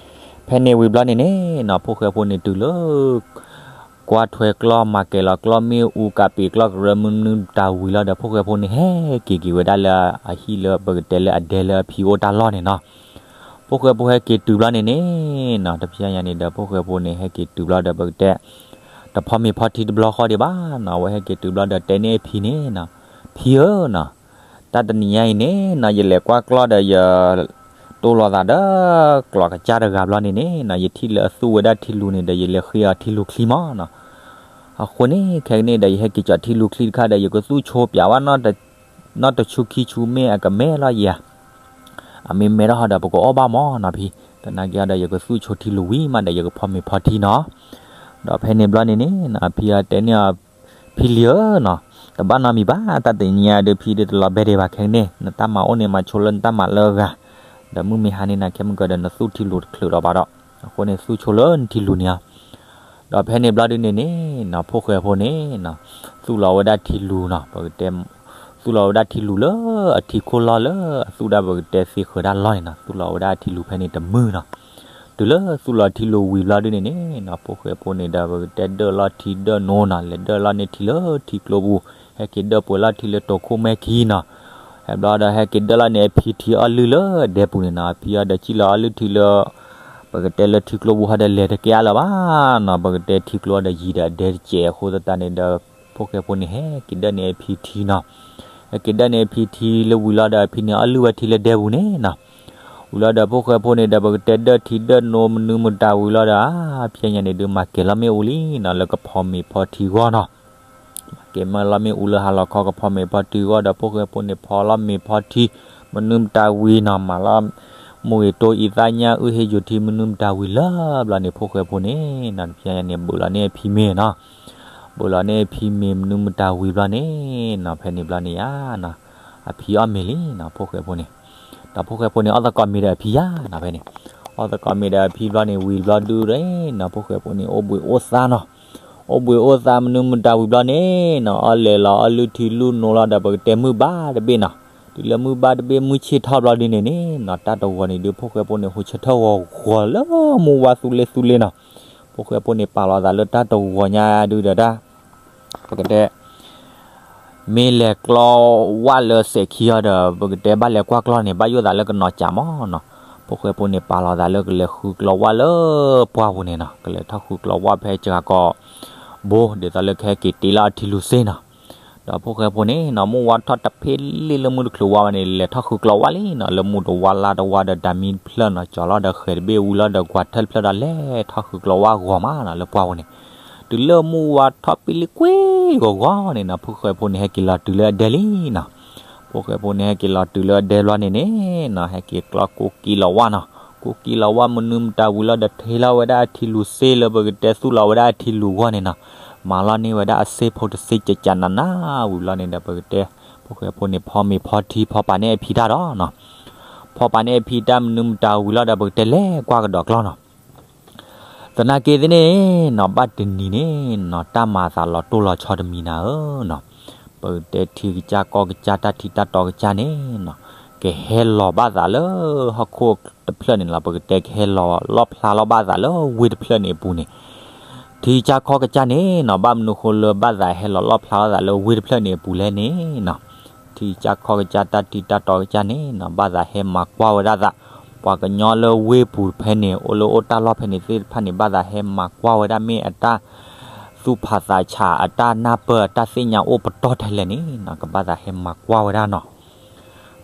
ဖဲန့ၣ်ဝံၤဘျီန့ၣ်န့ၣ်နီၤ ဖိၣ်ဃဲဖိန့ၣ်တုၤလၢ ကွၢ်ထွဲကျီၢ် မၤကဲၤလီၤကျီၢ်မ့ၣ်အူ ကးပံာ်ကျီၢ်ကရၢမနုၤမတၤဝံၤလီၤဒီး ဖိၣ်ဃဲဖိန့ၣ် ဟဲက့ၤက့ၤဝဲဒၣ်လၢအဟံၣ်လၢ ပကတဲလၢအဒဲလၢအဖံအိၣ်တၢ်လီၢ်န့ၣ်နီၤ. ဖိၣ်ဃဲဖိဟဲက့ၤတုၤဘျီန့ၣ်န့ၣ်နီၤ တဖျဲညါန့ၣ်ဒီး ဖိၣ်ဃဲဖိန့ၣ် ဟဲက့ၤတုၤဘျီဒီး ပကတဲ တဖီမ့ၤဖီထံတဘျီဃီဒံးဘၣ်နီၤ. အဝဲဟဲက့ၤတုၤဘျီဒီးတဲန့ၢ်အဖံန့ၣ်နီၤ, ဖံဧၢနီၤ, တၢ်တနံၤညါအံၤန့ၣ်နီၤ ယလဲၤကွၢ်ကျီၢ်ဒီးယ တိၢ်လီၤသးဒီး ကျီၢ်ကစၢ်တဂၤဘျီန့ၣ်န့ၣ်နီၤ ယထံၣ်လၢအသူၣ်ဝဲဒၣ်ထံလူၤန့ၣ်ဒီး ယလဲၤဃ့အီၤထံလူၤချံမးနီၤ. အဃိန့ၣ် ခဲကနံၣ်ဒီး ယဟဲက့ၤကၠီၤထံလူၤချံတခါဒီး ယကသူၣ်ဆိပၠးဝဲ နီၢ်တဆူခံဆူမ့ၢ်အကမဲာ်လီၤယၤ, အမ့ၢ်မဲထီၣ်ဟီဒီး ပကအီၣ်ဘၣ်မးနီၤဖံ, သနာ်က့ဒီး ယကသူၣ်ဆိထံလူၤဝံၤမးဒီး ယကဖီမ့ၤဖီထံနီၤ. ဒီးဖဲန့ၣ်ဘျီန့ၣ်န့ၣ်နီၤ အဖံအီၤတဲန့ၢ်အီၤ ဖံလံၤဧၢနီၤ, တဘၣ်နီတမံၤဘၣ်, တၢ်တနံၤညါဒုး ဖံဒုးတလီၤဘဲဒံးဘၣ်ခဲကနံၣ်, နတၢ်မၤအိၣ်န့ၣ် မၤဆိလၢနတၢ်မၤလၢအဂၤ, ဒီးမုၢ်မ့ၢ်ဟါန့ၣ် နၤခဲမုၢ်ကဒီး နသူၣ်ထံလူၤတချုးဒီးဘၣ်ဒီး, အဃိန့ၣ် သူၣ်ဆိလၢနထံလူၤန့ၣ်ဧါ. ဒီးဖဲန့ၣ်ဘျီဒုန့ၣ်န့ၣ်နီၤ ဖိၣ်ဃဲဖိန့ၣ်နီၤ သူၣ်လီၤဝဲဒၣ်ထံလူၤနီၤ ပကတဲ သူၣ်လီၤဝဲဒၣ်ထံလူၤလၢအထံခိၣ်လီၢ်လၢအသူၣ်ဒၣ် ပကတဲသ့ဃၢၤတၢ်လီၢ်န့ၣ်နီၤ, သူၣ်လီၤဝဲဒၣ်ထံလူၤဖဲန့ၣ်တမုာ်နီၤ. တုၤလၢသူၣ်လီၤထံလူၤဝံၤဘျီဒုန့ၣ်န့ၣ်နီၤ ဖိၣ်ဃဲဖိန့ၣ်ဒီး ပကတဲဒၢၣ်လီၢ်ထံဒၢၣ်နိနီၤ လဲၤဒၢၣ်လီၢ်န့ၢ်ထံလၢထံကျိပူၤ, ဟဲက့ၤဒၢၣ်ပှဲၤလီၢ်ထံလၢတိာ်ခိၣ်မဲၢ်ခံနီၤ. ဟဲဘျီဒီး ဟဲက့ၤဒၢၣ်လီၢ်န့ၢ်အဖံထံအီၣ်လုၢ်လၢဒဲပူၤန့ၣ်နီၤ, အဖံအီၤဒီးစံၣ်လီၤအီၣ်လုၢ်ထံလၢ ပကတဲလၢထံကျိပူၤဟီဒီးလဲၤတကဲအါလၢၤဘၣ်နီၤ, ပကတဲထံကျိဒီးယံၤဒီးအဒဲတစဲးအဃိသတးန့ၣ်ဒီး ဖိၣ်ဃဲဖိန့ၣ် ဟဲက့ၤဒၢၣ်န့ၢ်အဖံထံနီၤ. ဟဲက့ၤဒၢၣ်န့ၢ်အဖံထံလၢဝံၤလီၤဒီး အဖံန့ၣ်အီၣ်လုၢ်ဝဲထံလၢဒဲပူၤန့ၣ်နီၤ. ဝံၤလီၤဒီး ဖိၣ်ဃဲဖိန့ၣ်ဒီး ပကတဲဒၢၣ်ထံဒၢၣ်နိမနုၤမတၤဝံၤလီၤဒီး အါဖဲညါန့ၣ်ဒုး မၤကဲၤလီၤမ့ၣ်အူလံနီၤ လၢကဖီမ့ၤဖီထံဂီၢ်နီၤ. မၤကဲၤမ့ၣ်လီၤမ့ၣ်အူလၢဟါလီၤခီ ကဖီမ့ၤဖီထံဂီၢ်ဒီး ဖိၣ်ဃဲဖိန့ၣ် ဖီလီၤမ့ၤဖီထံ မနုၤမတၤဝံၤနီၤ, မၤလီၤ မူဂ့ၤတိအံသၣ်ညၣ်အုၣ်ဟ့ယိၤထံ မနုၤမတၤဝံၤလၢဘျီန့ၣ် ဖဲညါန့ၣ် ဘုးလီၤန့ၢ်အဖံမ့ၤနီၤ. ဘုးလီၤန့ၢ်အဖံမ့ၤမနုၤမတၤဝံၤဘျီန့ၣ်နီၤ ဖဲန့ၣ်ဘျီန့ၣ်ဧါနီၤ, အဖံအီၣ်မ့ၤလံနီၤ ဖိၣ်ဃဲဖိန့ၣ်. ဒီးဖိၣ်ဃဲဖိန့ၣ် အီၣ်သကိးမ့ၤဒီးအဖံယါနီၤ ဖဲန့ၣ်. အီၣ်သကိးမ့ၤဒီးအဖံဘျီန့ၣ် ဝံၤဘျီဒုးနီၤ ဖိၣ်ဃဲဖိန့ၣ် အိၣ်ဘှံးအိၣ်သါနီၤ. အိၣ်ဘှံးအိၣ်သါမနုၤမတၤဝံၤဘျီန့ၣ်နီၤ အီၣ်လဲၤလီၤအီၣ်လုၢ်ထံလုၢ်နိလီၤဒီး ပကတဲမုၢ်ဘၣ်တဘ့ၣ်နီၤ. တုၤလၢမုၢ်ဘၣ်တဘ့ၣ် မုၢ်ဆ့ၣ်ထီၣ်ဘျီဒုန့ၣ်န့ၣ်နီၤ တၢ်တဂီၤန့ၣ်ဒုး ဖိၣ်ဃဲဖိန့ၣ် ဟူးဆၢထၢၣ်ဂီၤဂီၤလၢမူဝါသူလ့သူလ့နီၤ. ဖိၣ်ဃဲဖိန့ၣ် ပာ်လီၤသးလၢတၢ်တဂီၤညါဒုဒီးတၢ် ပကတဲ မ့ၢ်လဲၤကျီဝၣ်လၢစဲးခံအီၤဒီး ပကတဲဘၣ်လဲၤကွၢ်ကျီၢ်န့ၣ် ဘၣ်ယိၣ်သးလၢကနီၤစးမးနီၤ. ဖိၣ်ဃဲဖိန့ၣ် ပာ်လီၤသးလၢကလဲၤဃုကျီဝၣ်လၢပှၢ်ပူၤန့ၣ်နီၤ, ကလဲၤထီၣ်ဃုကျီဝၣ်ဖဲစှၤကီးဘိ ဒ်သိးလၢကဟဲက့ၤတ့လီၤအထံလူၤစ့နီၤ. ဒီးဖိၣ်ဃဲဖိန့ၣ်နီၤ မုၢ်ဝါထီၣ်တဖ့လံလၢမုၢ်တချုးဝါဘၣ်န့ၣ် လဲၤထီၣ်ဃုကျီဝၣ်လံနီၤ, လၢမူးတဝါလါတဝါဒီး တၢ်မံတဖျၢၣ်နီၤ, ကၠီၤလီၤဒီးဃဲၤတဘ့ၣ်ဝံၤလီၤဒီး ကွၢ်ထၢၣ်တဖျၢၣ်ဒီးလဲၤထီၣ်ဃုကျီဝၣ်ဂီၤမးနီၤ လၢပှၢ်ပူၤန့ၣ်. တုၤလၢမုၢ်ဝါထီၣ်ပ့လံကွ့ၢ်ဂီၤဂီၤန့ၣ်နီၤ ဖိၣ်ဃဲဖိန့ၣ် ဟဲက့ၤလီၤတုၤလၢအဒဲလံနီၤ. ဖိၣ်ဃဲဖိန့ၣ် ဟဲက့ၤလီၤတုၤလၢအဒဲဘျီန့ၣ်န့ၣ်နီၤ ဟဲက့ၤကျီကိးကံလီၤဝၣ်နီၤ. ကိးကံလီၤဝၣ်မနုၤမတၤဝံၤလီၤဒီး ထ့လီၤဝဲဒၣ်အထံလူၤစ့လၢပကတဲသူၣ်လီၤဝဲဒၣ်အထံလူၤဂီၢ်န့ၣ်နီၤ. မၤလီၤန့ၢ်ဝဲဒၣ်အစ့ဖိတစ့ကကနးနးဝံၤဘျီန့ၣ်ဒီး ပကတဲ ဖိၣ်ဃဲဖိန့ၣ် ဖီမ့ၤဖီထံ ဖီပာ်န့ၢ်အဖံတၢ်ဒီးနီၤ. ဖီပာ်န့ၢ်အဖံတၢ်မနုၤမတၤဝံၤလီၤဒီး ပကတဲလဲၤကွၢ်ကဒီးကျီၢ်နီၤ. သနာ်က့သ့ၣ်န့ၣ်နီၤ ဘၣ်တနံၤန့ၣ်နီၤ တၢ်မၤသးလီၤတိၢ်လီၤဆီတမံၤနၤဧၢနီၤ, ပကတဲထံကစၢ်ကီၢ်ကစၢ် တၢ်ထံတၢ်တီကစၢ်န့ၣ်နီၤ ကဟဲလီၤဘၣ်သးလၢဟီၣ်ခိၣ်တဖျၢၣ်န့ၣ်လီၤ. ပကတဲကဟဲလီၤလီၣ်ဖျါလီၤဘၣ်သးလၢဝ့ၢ်တဖျၢၣ်န့ၣ်အပူၤန့ၣ် ထံကစၢ်ကီၢ်ကစၢ်န့ၣ်နီၤ ဘၣ်မနုၤဃိလၢဘၣ်သးဟဲလီၤလီၣ်ဖျါလီၤသးလၢဝ့ၢ်တဖျၢၣ်န့ၣ်အပူၤလဲၣ်န့ၣ်နီၤ, ထံကစၢ်ကီၢ်ကစၢ် တၢ်ထံတၢ်တီကစၢ်န့ၣ်နီၤ ဘၣ်သးဟဲမၤကွၢ်ဝဲဒၣ်သး ပှၤကညီလၢဝ့ၢ်ပူၤဖဲန့ၣ် အိၣ်လၢအိၣ်တၢ်လီၢ်ဖဲန့ၣ်သ့ၣ်တဖၣ်န့ၣ် ဘၣ်သးဟဲမၤကွၢ်ဝဲဒၣ် မ့ၢ်အတၢ်သူၣ်ဖးသးဆး အတၢ်နၢ်ပၢၢ် အတၢ်သ့ၣ်ညါအိၣ်ပတီၢ်ထဲလဲၣ်န့ၣ်နီၤ ကဘၣ်သးဟဲမၤကွၢ်ဝဲဒၣ်နီၤ.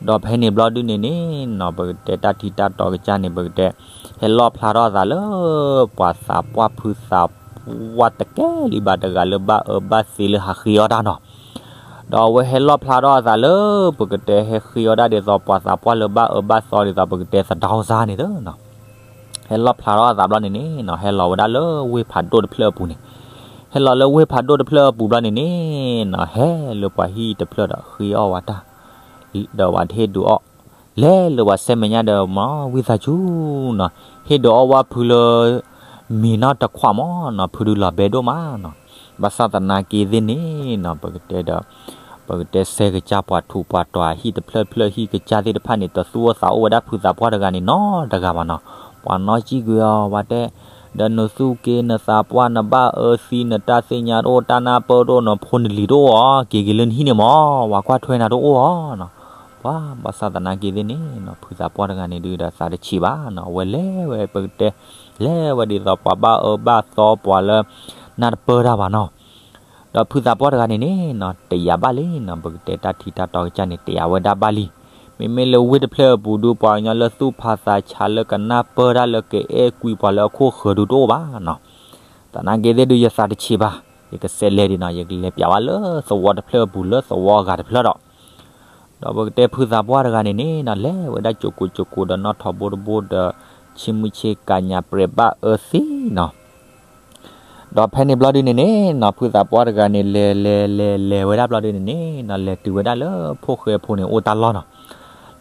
ဒီးဖဲန့ၣ်ဘျီဒုန့ၣ်န့ၣ်နီၤ ပကတဲတၢ်ထံတၢ်တီကစၢ်န့ၣ် ပကတဲ ဟဲလီၣ်ဖျါထီၣ်သးလၢ ပှၤသးပှၢ်ဖုသးပှၢ်တကဲလံဘၣ်တဂၤလၢဘၣ်အၢဘၣ်သီလၢဟးဃ့အီၣ်တၢ်နီၤ. ဒီးအဝဲဟဲလီၣ်ဖျါထီၣ်အသးလၢ ပကတဲဟဲဃ့အီၣ်ဒၣ်ဒ်သိး ပှၤသးပှၢ်လၢဘၣ်အၢဘၣ်သီဒ်သိး ပကတဲသဒီစါန့ၣ်နီၤ. ဟဲလီၣ်ဖျါထီၣ်အသးဘျီန့ၣ်န့ၣ်နီၤ ဟဲလီၤဝဲဒၣ်လၢဝ့ၢ်ဖးဒိၣ်တဖျၢၣ်အပူၤန့ၣ်. ဟဲလီၤလၢဝ့ၢ်ဖးဒိၣ်တဖျၢၣ်အပူၤဘျီန့ၣ်န့ၣ်နီၤ ဟဲလၢပှၤဟံၣ်တဖျၢၣ်ဒီးဃ့အီၣ်ဝဲတၢ် ဒီးဝဲဟ့ၣ်ဒုးအီၣ် လဲၤလၢပှၤဆဲမဲာ်ညါဒီး မ့ၢ်ဝံသးစူၤနီၤ ဟ့ၣ်ဒုးအီၣ်ဝဲဖုလၢ မ့ၤနီၢ်တခွးမးနီၤ ဖုဒုးလီၤဘဲဒိၣ်မးနီၤ. ဘၣ်ဆၣ်သနာ်က့သ့ၣ်န့ၣ်နီၤ ပကတဲဒီး ပကတဲဆဲးကစၢ်ပှၤထူးပှၤတီၤ ဟံၣ်တဖျၢၣ်တဖျၢၣ် ဟံၣ်ကစၢ်သ့ၣ်တဖၣ်န့ၣ် တသူၣ်အိၣ်သးအိၣ်ဝဲဒၣ်ဖုသးပှၢ်တဂၤန့ၣ်နီတဂၤဘၣ်နီၤ. ပှၤနီၣ်စံၣ်ကွံာ်အီၤ ပှၤတဲ, ဒီးနသူၣ်က့နသးပှၢ် နဘၣ်အၢသံ နတၢ်သ့ၣ်ညါတအိၣ် တၢ်နၢ်ပၢၢ်တအိၣ် နဖိနလံၤတအိၣ်အီၤ က့ၤက့ၤလၢနဟံၣ်န့ၣ်မၢ် ပှၤကွၢ်ထွဲနၤတအိၣ်အီၤနီၤ. ပှၤဘၣ်ဆၣ်သနာ်က့သ့ၣ်န့ၣ်နီၤ ဖုသးပှၢ်တဂၤန့ၣ်ဒုးဒီးသးတဆံးဘၣ်နီၤ. အဝဲလဲၤဝဲပကတဲ လဲၤဝဲဒ်သိးပှၤဘၣ်အၢဘၣ်သီ ပှၤလၢနၢ်တပၢၢ်တၢ်ဘၣ်နီၤ. ဒီးဖုသးပှၢ်တဂၤန့ၣ်န့ၣ်နီၤ တယာ်ဘၣ်လံနီၤ. ပကတဲတၢ်ထံတၢ်တီကစၢ်န့ၣ် တယာ်ဝဲဒၣ်ဘၣ်လံ. မ့မ့ၢ်လၢဝ့ၢ်တဖျၢၣ်အပူၤဒုး ပှၤကညီလၢသူၣ်ဖးသးဆး လၢကနၢ်ပၢၢ်တၢ် လၢကအဲၣ်ကွံပှၤလၢအခိၣ်ဃၢၤဒုးတအိၣ်ဘၣ်နီၤ. သနာ်က့သ့ၣ်ဒုး ယသးတဆံးဘၣ်, ယကစဲးလဲၤဒံးနီၤ, ယကလဲၤပျးဘၣ်လၢသဝီတဖျၢၣ်အပူၤ လၢသဝီအဂၤတဖျၢၣ်ဒီး ဒီးပကတဲဖုသးပှၢ်တဂၤန့ၣ်န့ၣ်နီၤ လဲၤဝဲဒၣ်ကၠိကိးကၠိကိးဒီး နီၣ်ထိးဘိတဘိဒီး ဆ့မုၢ်ဆ့ကၤညါ ပြဲးဘၣ်အၢသံနီၤ. ဒီးဖဲန့ၣ်ဘျီဒုန့ၣ်န့ၣ်နီၤ ဖုသးပှၢ်တဂၤန့ၣ် လဲၤလဲၤလဲၤလဲၤဝဲဒၣ်ဘျီဒုန့ၣ်န့ၣ်နီၤ လဲၤတုၤဝဲဒၣ်လၢဖိၣ်ဃဲဖိန့ၣ်အိၣ်တၢ်လီၢ်နီၤ.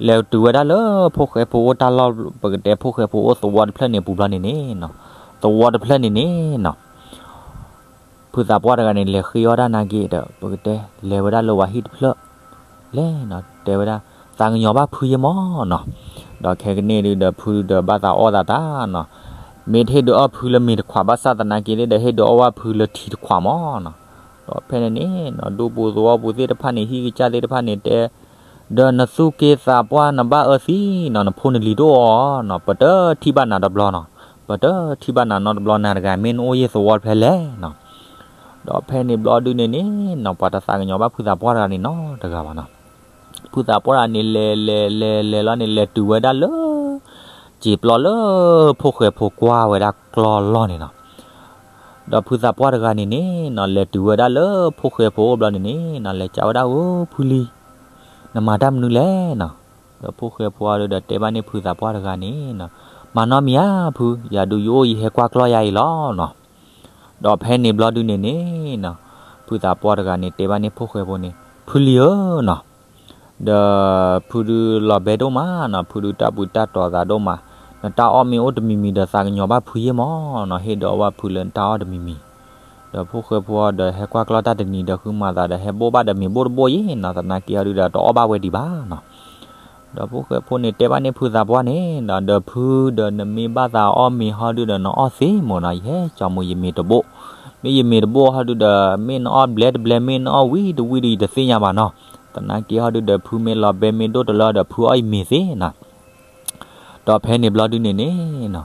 လဲၤတုၤဝဲဒၣ်လၢဖိၣ်ဃဲဖိအိၣ်တၢ်လီၢ် ပကတဲဖိၣ်ဃဲဖိအိၣ်သဝီတဖျၢၣ်န့ၣ်အပူၤဘျီန့ၣ်န့ၣ်နီၤ သဝီတဖျၢၣ်န့ၣ်န့ၣ်နီၤ ဖုသးပှၢ်တဂၤန့ၣ် လဲၤဃ့အီၣ်တၢ်နာ်က့ဒီး ပကတဲလဲၤဝဲဒၣ်လၢဝၤဟံၣ်တဖျၢၣ် လဲၤနီၤ တဲဝဲဒၣ် သးကညီၤဘၣ်ဖုယဲၢ်မၢ်နီၤ. ဒီးခဲကနံၣ်ဒုဒီး ဖုဒီးဘၣ်သးအီၣ်သးတၢ်နီၤ. မ့ၢ်တဟ့ၣ်ဒုးအီၣ်ဖုလၢမ့ၤတခွး ဘၣ်ဆၣ်သနာ်က့သ့ၣ်ဒီး ဟ့ၣ်ဒုးအီၣ်ဘၣ်ဖုလၢထံတခွးမၢ်နီၤ. ဒီးဖဲန့ၣ်န့ၣ်နီၤ ဒူပူၤသဝီပူၤသ့ၣ်တဖၣ်န့ၣ် ဟံၣ်ကစၢ်သ့ၣ်တဖၣ်န့ၣ်တဲ ဒီးနသူၣ်က့သးပှၢ်နဘၣ်အၢသံနီၤ နဖိနလံၤတအိၣ်အီၤနီၤ ပတထံၣ်ဘၣ်နၤတဘျီနီၤ. ပတထံၣ်ဘၣ်နၤနီတဘျီ နၤတဂၤ မ့ၢ်နအိၣ်ယဲၢ်သဝီတဖျၢၣ်လဲၣ်နီၤ. ဒီးဖဲန့ၣ်ဘျီဒုန့ၣ်န့ၣ်နီၤ ပှၤတသးကညီၤဘၣ်ဖုသးပှၢ်တဂၤန့ၣ်နီတဂၤဘၣ်နီၤ. ဖုသးပှၢ်တဂၤန့ၣ် လဲၤလဲၤလဲၤလဲၤလီၤန့ၣ် လဲၤတုၤဝဲဒၣ်လၢ စံာ်ပျီလၢ ဖိၣ်ဃဲဖိကွၢ်ဝဲဒၣ်ကျီၢ်လီၢ်န့ၣ်နီၤ. ဒီးဖုသးပှၢ်တဂၤန့ၣ်န့ၣ်နီၤ လဲၤတုၤဝဲဒၣ်လၢဖိၣ်ဃဲဖိအိၣ်ဘျီန့ၣ်န့ၣ်နီၤ လဲၤစံးဝဲဒၣ် အိ ဖုလံၤ နမၤတၢ်မနုၤလဲၣ်နီၤ. ဒီးဖိၣ်ဃဲဖိအီၤဒုဒီးတဲဘၣ်န့ၢ်ဖုသးပှၢ်တဂၤန့ၣ်နီၤ မၤနီတမံၤဧါဖု, ယၤဒုးယအိၣ်ယဟဲကွၢ်ကျီၢ်ယၤအံၤလီၤနီၤ. ဒီးဖဲန့ၣ်ဘျီဒုန့ၣ်န့ၣ်နီၤ ဖုသးပှၢ်တဂၤန့ၣ် တဲဘၣ်န့ၢ်ဖိၣ်ဃဲဖိန့ၣ် ဖုလံၤဧၢနီၤ ဒီးဖုဒုးလီၤဘဲဒိၣ်မးနီၤ, ဖုဒုးတၢ်ဘှံးတၢ်တီၤသးဒိၣ်မး, နတၢ်အီၣ်မ့ၢ်အိၣ်တမံၤမံၤဒီးသးကညီၤဘၣ်ဖုယဲၢ်မၢ်နီၤ, ဟ့ၣ်ဒုးအီၣ်ဘၣ်ဖုလၢနတၢ်အီၣ်တမံၤမံၤ, ဒီးဖိၣ်ဃဲဖိအီၤဒီးဟဲကွၢ်ကျီၢ်တၢ်တနံၤဒီးဃုမၤသးဒီး ဟဲဘိၣ်ဘၣ်ဒီးမ့ၤဘိၣ်တဘိၣ်ယဲၢ်နီၤ, သနာ်က့အီၤဒုးဒီးတအီၣ်ဘၣ်ဝဲဒံးဘၣ်နီၤ. ဒီးဖိၣ်ဃဲဖိန့ၣ်တဲဘၣ်န့ၢ်ဖုသးပှၢ်န့ၣ်, ဒီးဖုဒီးနမ့ၢ်ဘၣ်သးအီၣ်မ့ၤဟီဒုးဒီးနအီၣ်သ့မၢ်နီၤ, ယဟဲကၠီမူၤယမ့ၤတဘိၣ်, မ့ၢ်ယမ့ၤတဘိၣ်ဟီဒုးဒီး မ့ၢ်နအီၣ်ဘျဲတဘျဲ မ့ၢ်နအီၣ်ဝံၤတဝံၤဒီးယတသ့ၣ်ညါဘၣ်နီၤ, သနာ်က့ဟီဒုးဒီးဖုမ့ၢ်လီၤဘဲမ့ၢ်ဒိၣ်တလၢဒီးဖုအီၣ်ယမ့ၤသ့နီၤ. ဒီးဖဲန့ၣ်ဘျီဒုးန့ၣ်န့ၣ်နီၤ,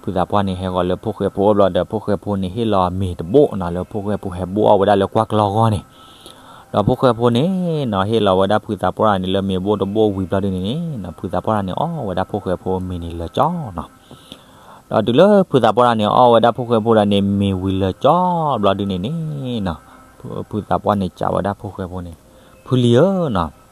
ဖုသးပှၢ်န့ၣ်ဟဲဃီၤလၢဖိၣ်ဃဲဖိအအိၣ်ဘျီဒီး ဖိၣ်ဃဲဖိန့ၣ်ဟ့ၣ်လီၤမ့ၤတဘိၣ်နီၤ လၢဖိၣ်ဃဲဖိဟဲဘိၣ်အီၣ်ဝဲဒၣ်လၢကွၢ်ကျီၢ်အဂီၢ်န့ၣ်, ဒီးဖိၣ်ဃဲဖိန့ၣ်နီၤ ဟ့ၣ်လီၤဝဲဒၣ်ဖုသးပှၢ်တဂၤန့ၣ်လၢမ့ၤဘိၣ်တဘိၣ်ဝံၤဘျီဒုးန့ၣ်န့ၣ်နီၤ, ဖုသးပှၢ်တဂၤန့ၣ်အီၣ်ဝဲဒၣ်ဖိၣ်ဃဲဖိမ့ၤန့ၣ်လၢာ်ကၠီနီၤ. ဒီးတုၤလၢဖုသးပှၢ်တဂၤန့ၣ်အီၣ်ဝဲဒၣ်ဖိၣ်ဃဲဖိတဂၤန့ၣ် မ့ၤဝံၤလၢာ်ကၠီဘျီဒုးန့ၣ်န့ၣ်နီၤ, ဖုသးပှၢ်န့ၣ်စံးဝဲဒၣ်ဖိၣ်ဃဲဖိန့ၣ်, ဖုလံၤဧၢနီၤ,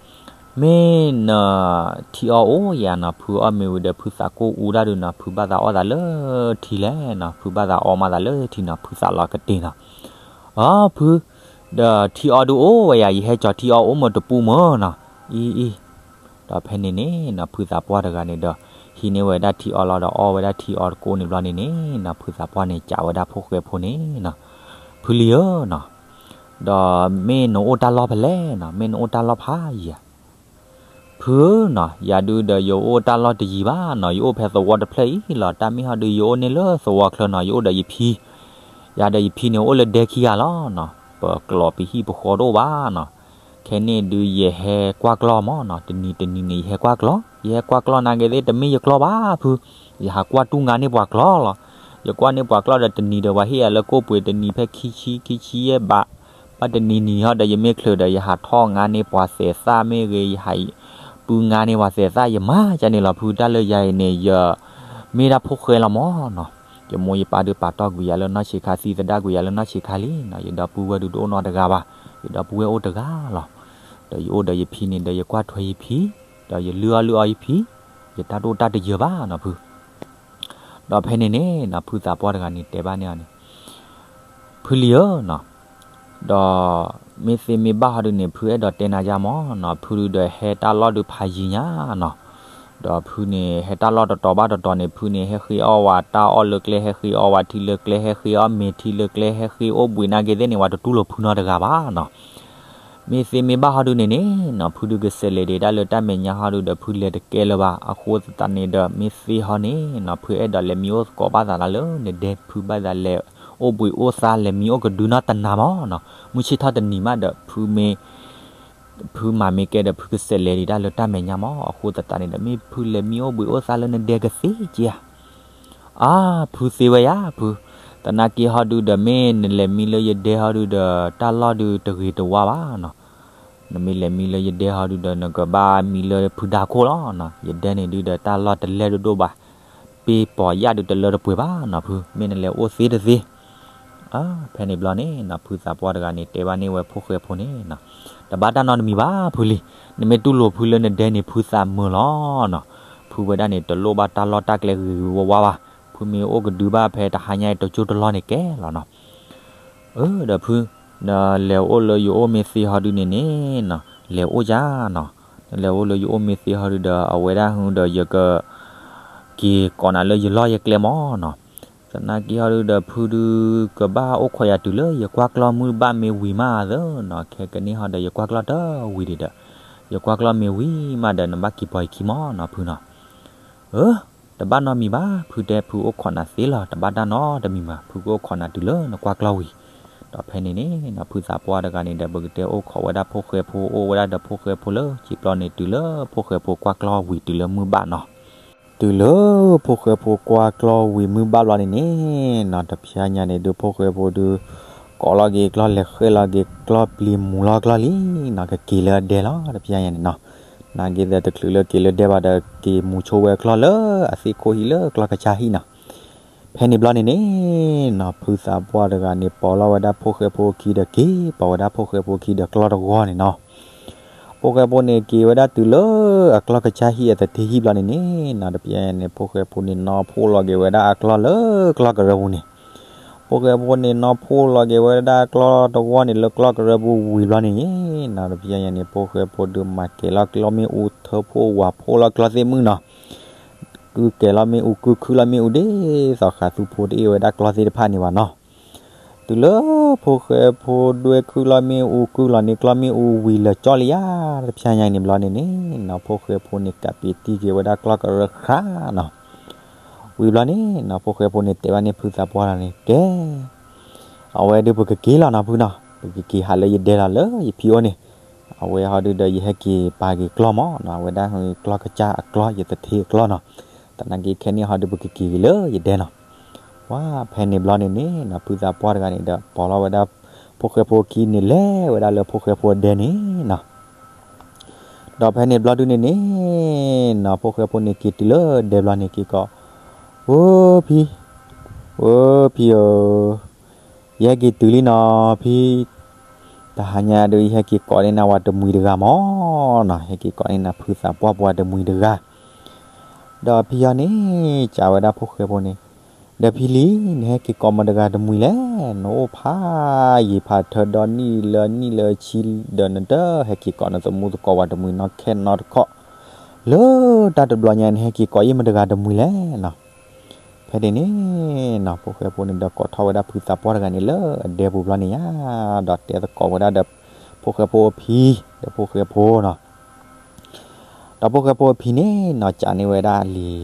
မ့ၢ်နထံအီၣ်အိၣ်ယၤနီၤ, ဖုအီၣ်မ့ၤဝံၤဒီးဖုသးကိၢ်အူတၢ်ဒုးနီၤ, ဖုဘၣ်သးအီၣ်သးလၢထံလဲၣ်နီၤ, ဖုဘၣ်သးအီၣ်မးသးလၢထံနီၤ, ဖုသးလီၤကတ့ၤနီၤ. အၢ ဖု, ဒီးထံအီၣ်ဒုးအိၣ်ဝဲယၤ, ယဟဲကၠီထံအီၣ်အိၣ်မ့ၢ်တပူမၢ်နီၤ, အံၤအံၤ. ဒီးဖဲန့ၣ်န့ၣ်နီၤ ဖုသးပှၢ်တဂၤန့ၣ်ဒီး ဟံးန့ၢ်ဝဲဒၣ်ထံအီၣ်လီၤဒီးအီၣ်ဝဲဒၣ်ထံအီၣ်တကိၢ်န့ၣ်ဘျီန့ၣ်န့ၣ်နီၤ, ဖုသးပှၢ်န့ၣ်စံးဝဲဒၣ်ဖိၣ်ဃဲဖိန့ၣ်နီၤ, ဖုလံၤဧၢနီၤ, ဒီးမ့ၢ်နအိၣ်တၢ်လီၢ်ဖဲလဲၣ်နီၤ, မ့ၢ်နအိၣ်တၢ်လီၢ်ဖးယံာ်ဧါ. ဖုဧၢနီၤ, ယၤဒုးဒီးယအိၣ်တၢ်လီၢ်တယံာ်ဘၣ်နီၤ, ယအိၣ်ဖဲသဝီတဖျၢၣ်အံၤလီၤ, တၢ်မ့ၢ်ဟီဒုးယအိၣ်န့ၣ်လၢသဝီချၢနီၤ, ယအိၣ်ဒီးယဖံ, ယၤဒီးယဖံန့ၣ်အိၣ်လၢဒဲခံဂၤလီၤနီၤ, ပကျိာ်ပဟံၣ်ပဃီတအိၣ်ဘၣ်နီၤ. ခဲန့ၣ်ဒုးယဟဲကွၢ်ကျီၢ်မၢ်နီၤ, တနံၤတနံၤန့ၣ် ယဟဲကွၢ်ကျီၢ်, ယဟဲကွၢ်ကျီၢ်နာ်က့သ့ၣ် တမ့ၢ်ယကျီၢ်ဘၣ်ဖု, ယဟးကွၢ်တူၢ်ငါန့ၢ်ပှၤကျီၢ်လီၤ. ယကွၢ်န့ၢ်ပှၤကျီၢ်ဒီးတနံၤဒီး ပှၤဟ့ၣ်ယၤလၢကိၣ်ပှ့ၤတနံၤဖဲခံဆံ ခံဆံယဲၢ်ဘး, ဘၣ်တနံၤနံၤဟီဒီး ယမ့ၢ်ချုးဒီး ယဟးထီၣ်ငါန့ၢ်ပှၤသဲးသၣ်မ့ၢ်ဂ့ၤ, ယဟးပူငါန့ၢ်ပှၤသဲးသၣ်, ယမၤကန့ၣ်လီၤဖု, တၢ်လၢယၤအံၤန့ၣ် ယမ့ၢ်ဒၣ်ဖိၣ်ဃဲလီၤမၢ်နီၤ. ယမိၢ်ယပၢ်ဒုးပာ်တီၢ်ကွံာ်ယၤလၢနီၢ်ဆံးခါ, သံသဒၣ်ကွံာ်ယၤလၢနီၢ်ဆံးခါလံနီၤ, ယဒီပုၢ်ဝဲၢ်ဒုးတအိၣ်နီတဂၤဘၣ်, ယဒီပုၢ်ဝဲၢ်အိၣ်တဂၤလီၤ. ဒီးယအိၣ်ဒီးယဖံန့ၣ်ဒီး ယကွၢ်ထွဲယဖံ, ဒီးယလုၢ်အီၣ်လုၢ်အီယဖံ, ယတၢ်တအိၣ်တၢ်တယၢၤဘၣ်နီၤဖု. ဒီးဖဲန့ၣ်န့ၣ်နီၤ ဖုသးပှၢ်တဂၤန့ၣ်တဲဘၣ်န့ၢ်အီၤန့ၣ်, ဖုလံၤဧၢနီၤ, ဒီးမ့ၢ်သ့မ့ၢ်ဘၣ်ဟီဒုးန့ၣ် ဖုအဲၣ်ဒိးတဲနၤယါမၢ်နီၤ, ဖုဒုးဒီးဟဲတၢ်လီၢ်ဒုးဖးယံၤညါနီၤ, ဒီးဖုန့ၣ် ဟဲတၢ်လီၢ်တတီၤဘၣ်တတီၤန့ၣ် ဖုန့ၣ် ဟဲဃ့အီၣ်ဝဲတၢ်အီၣ်လၢကျဲ, ဟဲဃ့အီၣ်ဝဲထံလၢကျဲ, ဟဲဃ့အီၣ်မ့ၤထံလၢကျဲ, ဟဲဃ့အိၣ်ဘှံးနာ်က့သ့ၣ်န့ၣ် ပှၤတတူၢ်လိာ်ဖုနီတဂၤဘၣ်နီၤ. မ့ၢ်သ့မ့ၢ်ဘၣ်ဟီဒုန့ၣ်န့ၣ်နီၤ ဖုဒုးကစဲးလဲၤဒံးဒၣ်လၢတၢ်မဲာ်ညါဟီဒုဒီး ဖုလဲၤတကဲလၢၤဘၣ်. အဃိသတးန့ၣ်ဒီး မ့ၢ်သ့ဟီန့ၣ်နီၤ ဖုအဲၣ်ဒိးလဲၤမံအိၣ်သကိးဘၣ်သးလၢနဒဲ, ဖုဘၣ်သးလဲၤအိၣ်ဘှံးအိၣ်သါ လဲၤမံအိၣ်ကဒုနီတနၤမးနီၤ. မုၢ်ဆ့ၣ်ထီၣ်တနံၤမးဒီး ဖုမ့ၢ် ဖုမၤမ့ၢ်ကဲဒီး ဖုကစဲးလဲၤဒံးဒၣ်လၢတၢ်မဲာ်ညါမး. အဃိသတးန့ၣ်ဒီး မ့ၢ်ဖုလဲၤမံအိၣ်ဘှံးအိၣ်သါလၢနဒဲကသ့က့ဧါ. အါ, ဖုသ့ဝဲယၤ ဖု, သနာ်က့ဟီဒုဒီး မ့ၢ်နလဲၤမံလၢယဒဲဟီဒုဒီး တၢ်လီၢ်ဒုတဂ့ၤတဝါဘၣ်နီၤ. နမ့ၢ်လဲၤမံလၢယဒဲဟီဒုဒီး နကဘၣ်မံလၢဖုဒါခိၣ်လီၤနီၤ. ယဒဲန့ၣ်ဒုဒီး တၢ်လီၢ်တလဲၢ်ဒိၣ်ဒိၣ်ဘၣ်, ပ့ၤပီၤယၣ်ဒုတလၢတပှဲၤဘၣ်နီၤ ဖု, မ့ၢ်နလဲၤအိၣ်သ့တသ့. ဖဲန့ၣ်ဘျီန့ၣ်နီၤ ဖုသးပှၢ်တဂၤန့ၣ် တဲဘၣ်န့ၢ်ဝဲဖိၣ်ဃဲဖိန့ၣ်နီၤ, တဘၣ်တၢ်နီတမံၤဘၣ် ဖုလံၤ, နမ့ၢ်တူၢ်လိာ်ဖုလၢနဒဲန့ၣ် ဖုသးမုာ်လီၤနီၤ. ဖုဝဲဒၣ်န့ၣ် တလိၣ်ဘၣ်တၢ်လီၢ်တၢ်ကျဲဂ့ၤဂ့ၤဝါဝါဘၣ်, ဖုမ့ၢ်အိၣ်ကဒုဘၣ်ဖဲတဟါညါအံၤ တကၠိတလီၢ်န့ၣ်ကဲလီၤနီၤ. အၢ ဒီးဖု, နလဲၤအိၣ်လၢယအိၣ်မ့ၢ်သ့ဟီဒုန့ၣ်န့ၣ်နီၤ, လဲၤအိၣ်ယၤနီၤ. နလဲၤအိၣ်လၢယအိၣ်မ့ၢ်သ့ဟီဒုဒီး အဝဲဒၣ်ဟူဒီး ယက က့ၤကိးနၤလၢယလီၢ်ယကျဲမးနီၤ. သနာ်က့ဟီဒုဒီး ဖုဒုကဘၣ်အိၣ်ခိးယၤတုၤလၢယကွၢ်ကျီၢ်မုၢ်ဘၣ်မ့ၢ်ဝံၤမးသ့နီၤ. ခဲကနံၣ်ဟီဒီး ယကွၢ်ကျီၢ်တဝံၤဒံးဒီး, ယကွၢ်ကျီၢ်မ့ၢ်ဝံၤမးဒီး နဘၣ်က့ၤပိာ်ယခံမးနီၤ ဖုနီၤ. အၢ တဘၣ်နီတမံၤဘၣ် ဖုတဲ, ဖုအိၣ်ခိးနၤသ့လီၤ, တဘၣ်တၢ်နီတမံၤဘၣ်, ဖုကအိၣ်ခိးနၤတုၤလၢနကွၢ်ကျီၢ်ဝံၤ. ဒီးဖဲန့ၣ်န့ၣ်နီၤ ဖုသးပှၢ်တဂၤန့ၣ်ဒီး ပကတဲအိၣ်ခိးဝဲဒၣ်ဖိၣ်ဃဲဖိ အိၣ်ဝဲဒၣ်ဒီးဖိၣ်ဃဲဖိလၢစံာ်ပျီန့ၣ် တုၤလၢဖိၣ်ဃဲဖိကွၢ်ကျီၢ်ဝံၤတုၤလၢမုၢ်ဘၣ်နီၤ. တုၤလၢဖိၣ်ဃဲဖိကွၢ်ကျီၢ်ဝံၤမုၢ်ဘၣ်ဘျီန့ၣ်န့ၣ်နီၤ တဖျါညါန့ၣ်ဒုး ဖိၣ်ဃဲဖိဒုး ကိးလီၤက့ၤကျီၢ် လဲၤဃဲလီၤက့ၤကျီၢ် ပျံၤမူၤလီၤကျီၢ်လံနီၤ, ကက့ၤလၢအဒဲလီၤ တဖျါညါန့ၣ်နီၤ. နာ်က့ဒီး တချုးလၢက့ၤလၢဒဲဘၣ်ဒီး က့ၤမူၤဆိဝဲကျီၢ်လၢအသ့ၣ်ခိၣ်ဟံၣ်လၢကျီၢ်ကစၢ်ဟံၣ်နီၤ. ဖဲန့ၣ်ဘျီန့ၣ်န့ၣ်နီၤ ဖုသးပှၢ်တဂၤန့ၣ် ပိာ်လီၤဝဲဒၣ်ဖိၣ်ဃဲဖိခံဒီး က့ၤပိာ်ဝဲဒၣ်ဖိၣ်ဃဲဖိခံဒီးကျီၢ်တဂီၢ်န့ၣ်နီၤ. ဖိၣ်ဃဲဖိန့ၣ် က့ၤဝဲဒၣ်တုၤလၢအကျီၢ်ကစၢ်ဟံၣ်အသထ့ဟံၣ်ဘျီန့ၣ်န့ၣ်နီၤ တဖျါညါန့ၣ် ဖိၣ်ဃဲဖိန့ၣ် နီၢ်ဖှိၣ်လီၤက့ၤဝဲဒၣ်အကျီၢ်လၢကျီၢ်ကရၢပူၤန့ၣ်. ဖိၣ်ဃဲဖိန့ၣ် နီၢ်ဖှိၣ်လီၤက့ၤဝဲဒၣ်ကျီၢ်တဂီၢ်န့ၣ် လၢကျီၢ်ကရၢပူၤဝံၤဘျီန့ၣ်နီၤ တဖျါညါန့ၣ် ဖိၣ်ဃဲဖိဒုးမၤကဲၤလီၤကျီၢ်မ့ၣ်အူ ထၢဖှိၣ်ဝးဖှိၣ်လီၤကျီၢ်သ့ၣ်မုၣ်နီၤ. ကုၢ်ကဲၤလီၤမ့ၣ်အူ ကုၢ်ခုၣ်လီၤမ့ၣ်အူဒ်သိးဃးသူဖိတအ့ၣ်ဝဲဒၣ်ကျီၢ်သ့ၣ်တဖၣ်န့ၣ်ဘၣ်နီၤ. တုၤလၢဖိၣ်ဃဲဖိဒွဲၣ်ခုၣ်လီၤမ့ၣ်အူကုၢ်လီၤန့ၣ် ကျီၢ်မ့ၣ်အူဝံၤလၢာ်ကၠီလံယါ တဖျါညါအံၤန့ၣ်ဘျီန့ၣ်န့ၣ်နီၤ ဖိၣ်ဃဲဖိန့ၣ် ကးပံးတံၢ်က့ၤဝဲဒၣ်ကျီၢ်ကရၢဃၣ်နီၤ. ဝံၤဘျီန့ၣ်နီၤ ဖိၣ်ဃဲဖိန့ၣ် တဲဘၣ်န့ၣ်ဖုသးပှၢ်လီၤန့ၣ် ကဲ အဝဲဒုးပကက့ၤလီၤနီၤဖုနီၤ, ပကက့ၤဟးလၢယဒဲလီၤလၢယဖံအိၣ်န့ၣ်, အဝဲဟီဒုးဒီး ယဟဲက့ၤပာ်က့ၤကျီၢ်မးနီၤ, အဝဲဒၣ်ဟဲကျီၢ်ကစၢ်အကျီၢ် ယသထ့အကျီၢ်နီၤ, သနာ်က့ခဲန့ၣ်ဟီဒုး ပကက့ၤက့ၤလၢယဒဲနီၤ. ပှၤဖဲန့ၣ်ဘျီန့ၣ်န့ၣ်နီၤ ဖုသးပှၢ်တဂၤန့ၣ်ဒီး ပိာ်လီၤဝဲဒၣ် ဖိၣ်ဃဲဖိခံန့ၣ် လဲၤဝဲဒၣ်လၢဖိၣ်ဃဲဖိအဒဲန့ၣ်နီၤ. ဒီးဖဲန့ၣ်ဘျီဒုန့ၣ်န့ၣ်နီၤ ဖိၣ်ဃဲဖိန့ၣ် က့ၤတုၤလၢဒဲဘျီန့ၣ် က့ၤကိး, အိဖံ, အိဖံဧၢ, ယဟဲက့ၤတုၤလံနီၤဖံ, တဟါညါဒုး ယဟဲက့ၤကိးန့ၢ်နၤဝဲတမှံၤတဂၤမးနီၤ, ဟဲက့ၤကိးန့ၢ်နၤဖုသးပှၢ်ပှၤတမှံၤတဂၤ. ဒီးဖံဟီန့ၣ် ကးဝဲဒၣ်ဖိၣ်ဃဲဖိန့ၣ်, ဒီးဖံလံ, နဟဲက့ၤကိးမတၤတဂၤတမှံၤလဲၣ်, နအိၣ်ဖးယံာ်ဖးထၢဒီနံၣ်လၢနံၣ်လၢဆံဒီး နတဟဲက့ၤကိးနသမူသကိးပှၤတမှံၤနီတခီနီတခီ, လၢတၢ်တဘျီညါ နဟဲက့ၤကိးယ့ၢ်မတၤတဂၤတမှံၤလဲၣ်နီၤ. ဖဲန့ၣ်န့ၣ်နီၤ ဖိၣ်ဃဲဖိန့ၣ်ဒီး ကိးထီၣ်ဝဲဒၣ်ဖုသးပှၢ်တဂၤန့ၣ်လၢအဒဲပူၤဘျီန့ၣ်ယါ, ဒီးတဲသကိးဝဲဒၣ်ဒီး ဖိၣ်ဃဲဖိအဖံ, ဒီးဖိၣ်ဃဲဖိနီၤ. ဒီးဖိၣ်ဃဲဖိအဖံန့ၣ်နီၤ ကးန့ၢ်ဝဲဒၣ်လံၤ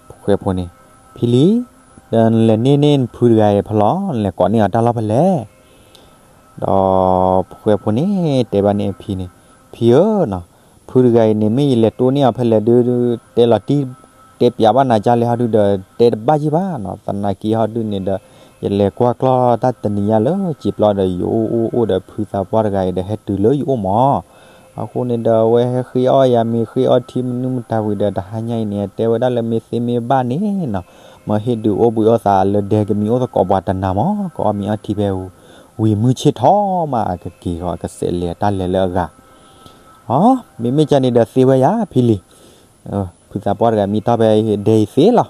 ဖိၣ်ဃဲဖိန့ၣ်, ဖံလံ, ဒီးနလဲၤန့ၢ်န့ၢ်နဖုတဂၤအံၤဖဲလဲၣ်, နလဲၤကိးန့ၢ်အီၤတၢ်လီၢ်ဖဲလဲၣ်. ဒီးဖိၣ်ဃဲဖိန့ၣ် တဲဘၣ်န့ၣ်အဖံန့ၣ်, ဖံဧၢနီၤ, ဖုတဂၤအံၤန့ၣ် မ့ၢ်ယလဲၤတိၢ်န့ၢ်အီၤဖဲလဲၣ်ဒုး တဲလီၤတံၢ် တဲပျးဘၣ်နၤကၢ်လဲၣ်ဟီဒုးဒီး တဲတဘၣ်ယံၣ်ဘၣ်နီၤ, သနာ်က့ဟီဒုးန့ၣ်ဒီး ယလဲၤကွၢ်ကျီၢ်တၢ်တနံၤညါလၢစံာ်ပျီဒီး ယအိၣ်အိၣ်အိၣ်ဒီးဖုသးပှၢ်တဂၤအံၤဒီး ဟဲတုၤလၢယအိၣ်မး. အဃိန့ၣ်ဒီး အဝဲဟဲဃ့အီၣ်ယၤမ့ၤ ဃ့အီထံမနုၤမတၤဝံၤဒီး တဟါညါအံၤန့ၣ် အတဲဝဲဒၣ်လၢမ့ၢ်သ့မ့ၢ်ဘၣ်န့ၣ်နီၤ, မၢဟ့ၣ်ဒုးအိၣ်ဘှံးအိၣ်သးလၢဒဲ ကမံၤအိၣ်သကိးပှၤတနၤမး, ကအီၣ်မ့ၤအီထံဖဲ ဝံၤမုၢ်ဆ့ၣ်ထီၣ်မး အကက့ၤဂီၤ အကစဲးလဲၤတၢ်လဲၤလၢအဂၤ. အ မ့မ့ၢ်ကန့ၣ်ဒီးသ့ဝဲယၤဖံလံၤ, ဖုသးပှၢ်တဂၤမံထီၣ်ဖဲဒဲအံၤသ့လီၤ.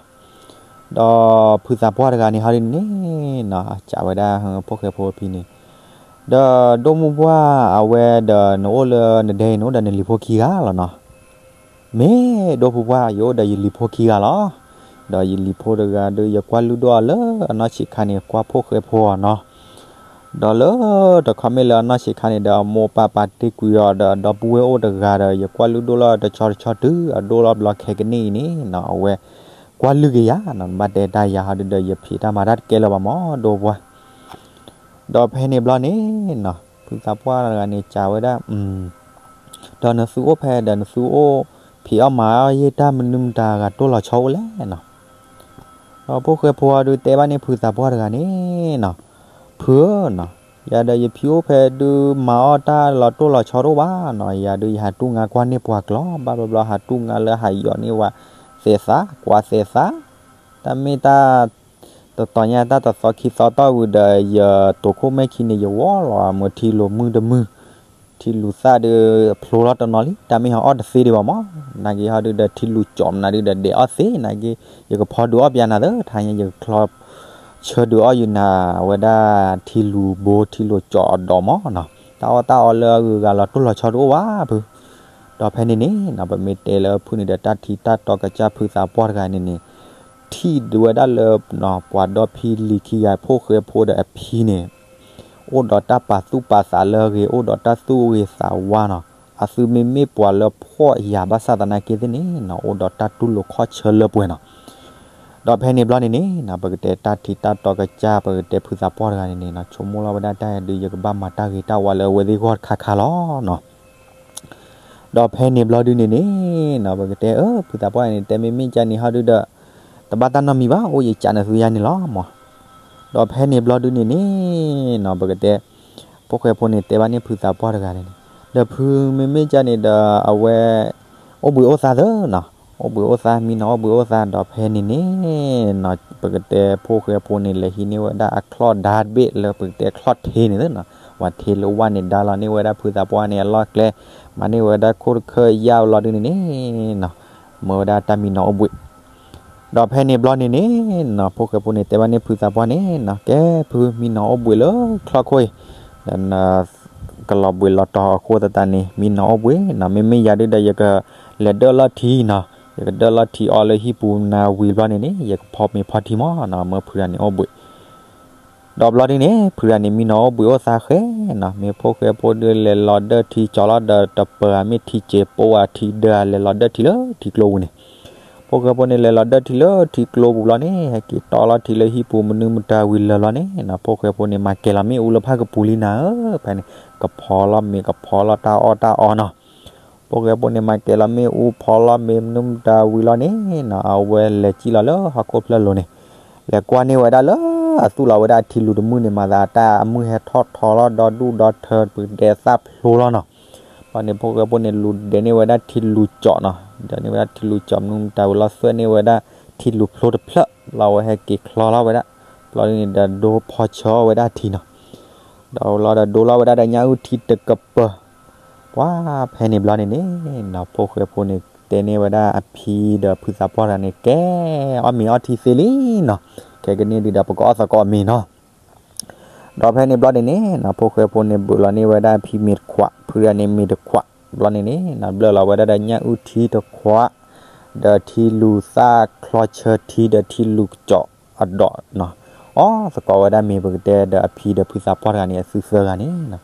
ဒီးဖုသးပှၢ်တဂၤန့ၣ်ဟီဒ်န့ၣ်နီၤ စံးဝဲဒၣ်ဖိၣ်ဃဲဖိအဖံန့ၣ်, ဒီးဒိၣ်မုၢ်ပှၢ်အဝဲဒီး နအိၣ်လၢနဒဲအံၤ နအိၣ်ဒီးနလံၤဖိခံဂၤလီၤနီၤ. မ့ၢ်ဒိၣ်ဖုပှၢ် ယအိၣ်ဒီးယလံၤဖိခံဂၤလီၤ. ဒီးယလံၤဖိတဂၤဒီး ယကွၢ်လုၢ်ဒိၣ်အီၤလၢအနီၢ်ဆံးခါန့ၣ် ကွၢ်ဖိၣ်ဃဲဖိအီၤနီၤ. ဒီးလၢတခီမ့ၢ်လၢအနီၢ်ဆံးခါန့ၣ်ဒီး အမိၢ်ပၢ်ပာ်တ့ၢ်ကွံာ်အီၤဒီး ဒီပုၢ်ဝဲၢ်အိၣ်တဂၤဒီး ယကွၢ်လုၢ်ဒိၣ်လီၤတဆီတဆီတုၤအဒိၣ်လီၤဘျီခဲကနံၣ်အံၤန့ၣ်နီၤ အဝဲကွၢ်လုၢ်က့ၤယၤနီၤ နဘၣ်တဲတၢ်ယၤဟီဒုဒီး ယဖံးတၢ်မၤတၢ်တကဲလၢၤဘၣ်မး ဒီပုၢ်ဝဲၢ် ဒီးဖဲန့ၣ်ဘျီန့ၣ်နီၤ ဖုသးပှၢ်တဂၤန့ၣ် စံးဝဲဒၣ် ဒီးနသုအိၣ်ဖဲဒီးနသုအိၣ်ဖံးအီၣ်မၤအီၣ်ယဲၢ်တၢ်မနုၤမတၤဂၤတိၢ်လီၤဆီအိၣ်လဲၣ်နီၤ ဒီးဖိၣ်ဃဲဖိအီၤဒုတဲဘၣ်န့ၣ်ဖုသးပှၢ်တဂၤန့ၣ်နီၤ, ဖုဧၢနီၤ, ယၤဒီးယဖံအိၣ်ဖဲဒုးမၤအီၣ်တၢ်လီၤတိၢ်လီၤဆီတအိၣ်ဘၣ်နီၤ, ယၤဒုးယဟးတူၢ်ငါကွၢ်န့ၢ်ပှၤကျီ ဘၣ်ဘျီဘျီဟးတူၢ်ငါလၢဟးယီၤန့ၢ်ဝဲသဲးသး ကွၢ်သဲးသး, တၢ်မ့ၢ်တၢ် တတီၤညါတၢ်တသီခံသီတီၢ်ဝံၤဒီး ယတိာ်ခိၣ်မဲာ်ခံန့ၣ် ယဝီလီၤမ့ၢ်ထံလူၤမုၢ်တမုၢ်, ထံလူၤသၣ်ဒုးဖျိလီၤတနီၤလံ, တၢ်မ့ၢ်ဟးအီၣ်တသ့ဒံးဘၣ်မး, နာ်က့ဟီဒုးဒီးထံလူၤကၠီမနုၤဒုးဒီးဒဲးအီၣ်သ့, နာ်က့ ယကဖီဒုးအီၣ်ပျးနၤသၢ ထါညါ ယကချီဆၢဒုးအီၣ်ယုာ်နၤ အဝဲဒၣ်ထံလူၤဘိထံလူၤကၠီအဒိးမးနီၤ, တၢ်အီၣ်တၢ်အီလၢအဂုၤအဂၤလီၤတိၢ်လီၤဆီတအိၣ်ဘၣ်ဖု ဒီးဖဲန့ၣ်န့ၣ်နီၤ ပမ့ၢ်တဲလၢဖုန့ၣ်ဒီး တၢ်ထံတၢ်တီကစၢ်ဖုသးပှၢ်တဂၤန့ၣ်န့ၣ် ထံၣ်ဒုးဝဲဒၣ်လၢ ပှၤဒီဖံလံၤခံဂၤ ဖိၣ်ဃဲဖိဒီးအဖံန့ၣ် အိၣ်ဒီးတၢ်ပာ်သူၣ်ပာ်သးလၢအဂ့ၤ အိၣ်ဒီးတၢ်သူၣ်ဂ့ၤသးဝါနီၤ, အသုမ့မ့ၢ်ပှၤလၢဖှီၣ်ယာ်ဘၣ်ဆၣ်သနာ်က့သ့ၣ်န့ၣ်နီၤ အိၣ်ဒီးတၢ်တူၢ်လိာ်ခီၣ်ဆၢလၢပှဲၤနီၤ ဒီးဖဲန့ၣ်ဘျီန့ၣ်န့ၣ်နီၤ ပကတဲတၢ်ထံတၢ်တီကစၢ် ပကတဲဖုသးပှၢ်တဂၤန့ၣ်န့ၣ်နီၤ ဆိကမိၣ်လီၤဝဲဒၣ်တၢ်ဒုး ယကဘၣ်မၤတၢ်ဂ့ၤတၢ်ဝါလၢအဝဲသ့ၣ်ဂီၢ်တခါခါလီၤနီၤ. ဒီးဖဲန့ၣ်ဘျီဒုန့ၣ်န့ၣ်နီၤ ပကတဲ အၢ ဖုသးပှၢ်န့ၣ် တဲမ့မ့ၢ်ကၢ်န့ၣ်ဟီဒုဒီး တဘၣ်တၢ်နီတမံၤဘၣ် အိၣ်ယကးနသုယါန့ၣ်လီၤမး. ဒီးဖဲန့ၣ်ဘျီဒုန့ၣ်န့ၣ်နီၤ ပကတဲ ဖိၣ်ဃဲဖိန့ၣ် တဲဘၣ်န့ၣ်ဖုသးပှၢ်တဂၤန့ၣ်န့ၣ် ဒီးဖုမ့မ့ၢ်ကၢ်န့ၣ်ဒီး အဝဲ အိၣ်ဘှံးအိၣ်သါသၢနီၤ, အိၣ်ဘှံးအိၣ်သါ မံနီၤအိၣ်ဘှံးအိၣ်သါ ဒီးဖဲန့ၣ်န့ၣ်နီၤ ပကတဲဖိၣ်ဃဲဖိန့ၣ် လဲၤဟံးန့ၢ်ဝဲဒၣ်အချီၣ်ဒါတဘ့ၣ်လၢပကတဲချီၣ်ထ့န့ၣ်သၢနီၤ, ပှၤထ့လၢဝၢ်န့ၣ် ဒါလီၤန့ၢ်ဝဲဒၣ်ဖုသးပှၢ်န့ၣ်အလီၢ်ကျဲ, မၤန့ၢ်ဝဲဒၣ်ခိၣ်တခၢၣ်ယၢ်လီၤဒုန့ၣ်န့ၣ်နီၤ မၢဝဲဒၣ်တၢ်မံနီၤအိၣ်ဘှံး ဒီးဖဲန့ၣ်ဘျီန့ၣ်န့ၣ်နီၤ ဖိၣ်ဃဲဖိန့ၣ် တဲဘၣ်န့ၣ်ဖုသးပှၢ်န့ၣ်နီၤ ကဲဖု မံနီၤအိၣ်ဘှံးလၢချီၣ်ခိၣ်အံၤ ဒီးန ကလီၤဘှံးလီၤတီၤအဃိသတးန့ၣ် မံနီၤအိၣ်ဘှံးနီၤ, မ့မ့ၢ်ယၤဒုဒီး ယကလဲၤဒၢၣ်လီၢ်ထံနီၤ, ယကဒၢၣ်လီၢ်ထံအီလၢဟံၣ်ပူၤနၤဝံၤဘျီန့ၣ်န့ၣ် ယကဖီမ့ၤဖီထံမးနီၤ, မၢဖုဒၣ်န့ၣ်အိၣ်ဘှံး ဒီးဘျီဒုန့ၣ် ဖုဒၣ်န့ၣ် မံနီၤအိၣ်ဘှံးအိၣ်သါဃဲနီၤ, မ့ၢ်ဖိၣ်ဃဲဖိဒုလဲၤလီၤဒၢၣ်ထံကၠီလီၤဒီးတပၢၤဧါ မ့ၢ်ထံစဲးပိဧါ ထံဒၢဧါ လဲၤလီၤဒၢၣ်ထံလၢထံကျိပူၤန့ၣ်, ဖိၣ်ဃဲဖိန့ၣ် လဲၤလီၤဒၢၣ်ထံလၢထံကျိပူၤဘျီန့ၣ် ဟဲက့ၤတီလီၤထံလၢဟံၣ်ပူၤမနုၤမတၤဝံၤလၢာ်ဘျီန့ၣ်နီၤ, ဖိၣ်ဃဲဖိန့ၣ် မၤကဲၤလီၤမ့ၣ်အူလၢဖၣ်ကပူၤလံနၤဧၢ, ဖဲန့ၣ် ကဖီလီၤမ့ၤကဖီလီၤတၢ်အီၣ်တၢ်အီနီၤ ဖိၣ်ဃဲဖိန့ၣ် မၤကဲၤလီၤမ့ၣ်အူဖီလီၤမ့ၤမနုၤမတၤဝံၤလီၤန့ၣ်နီၤ, အဝဲလဲၤကံၣ်လီၤလၢဟီၣ်ခိၣ်ဖျၢၣ်လိၤန့ၣ်, လဲၤကွၢ်န့ၢ်ဝဲဒၣ်လၢ အသူၣ်လီၤဝဲဒၣ်ထံလူၤတမုၢ်န့ၣ် မၤသးတၢ်အမုၢ်ဟဲထီၣ်ထီလီၤဒီဒူၣ်ဒီထၢ ပကတဲသၣ်ဖျိလီၤနီၤ, ဘျီန့ၣ် ဖိၣ်ဃဲဖိန့ၣ် လူၤဒဲးန့ၢ်ဝဲဒၣ်ထံလူၤကၠီနီၤ, ဒဲးန့ၢ်ဝဲဒၣ်ထံလူၤကၠီမနုၤမတၤဝံၤလီၤ သွဲၣ်န့ၢ်ဝဲဒၣ်ထံလူၤဖျိတဖျၢၣ် လီၤဝဲဟဲက့ၤချီလီၤဝဲဒၣ်, ဘျီန့ၣ်ဒီးဒိဖီဆၢဝဲဒၣ်ထံနီၤ ဒီးလီၤဒီးဒိလီၤဝဲဒၣ်ဒီးညၣ်အုၣ်ထံတကပၢၤ, ပှၤဖဲန့ၣ်ဘျီန့ၣ်န့ၣ်နီၤ ဖိၣ်ဃဲဖိန့ၣ် တဲန့ၢ်ဝဲဒၣ်အဖံဒီးဖုသးပှၢ်တဂၤန့ၣ် ကဲ အီၣ်မ့ၤအီထံသ့လံနီၤ, ခဲကနံၣ်ဒုဒီးပကအီၣ်သကိးမ့ၤနီၤ, ဒီးဖဲန့ၣ်ဘျီန့ၣ်န့ၣ်နီၤ ဖိၣ်ဃဲဖိန့ၣ် ဘုးလီၤန့ၢ်ဝဲဒၣ်အဖံမ့ၤတခွး ဖုတဂၤန့ၣ်မ့ၤတခွး, ဘျီန့ၣ်န့ၣ်နီၤ ဘျၢၣ်လီၤဝဲဒၣ်ဒီးညၣ်အုၣ်ထံတခွး, ဒီးထံလူၤသၣ်ချီဆၢထံဒီးထံလူၤကၠီအဒိးနီၤ, အီၣ်သကိးဝဲဒၣ်မ့ၤ ပကတဲဒီးအဖံဒီးဖုသးပှၢ်တဂၤန့ၣ် အသုသၢဂၤန့ၣ်နီၤ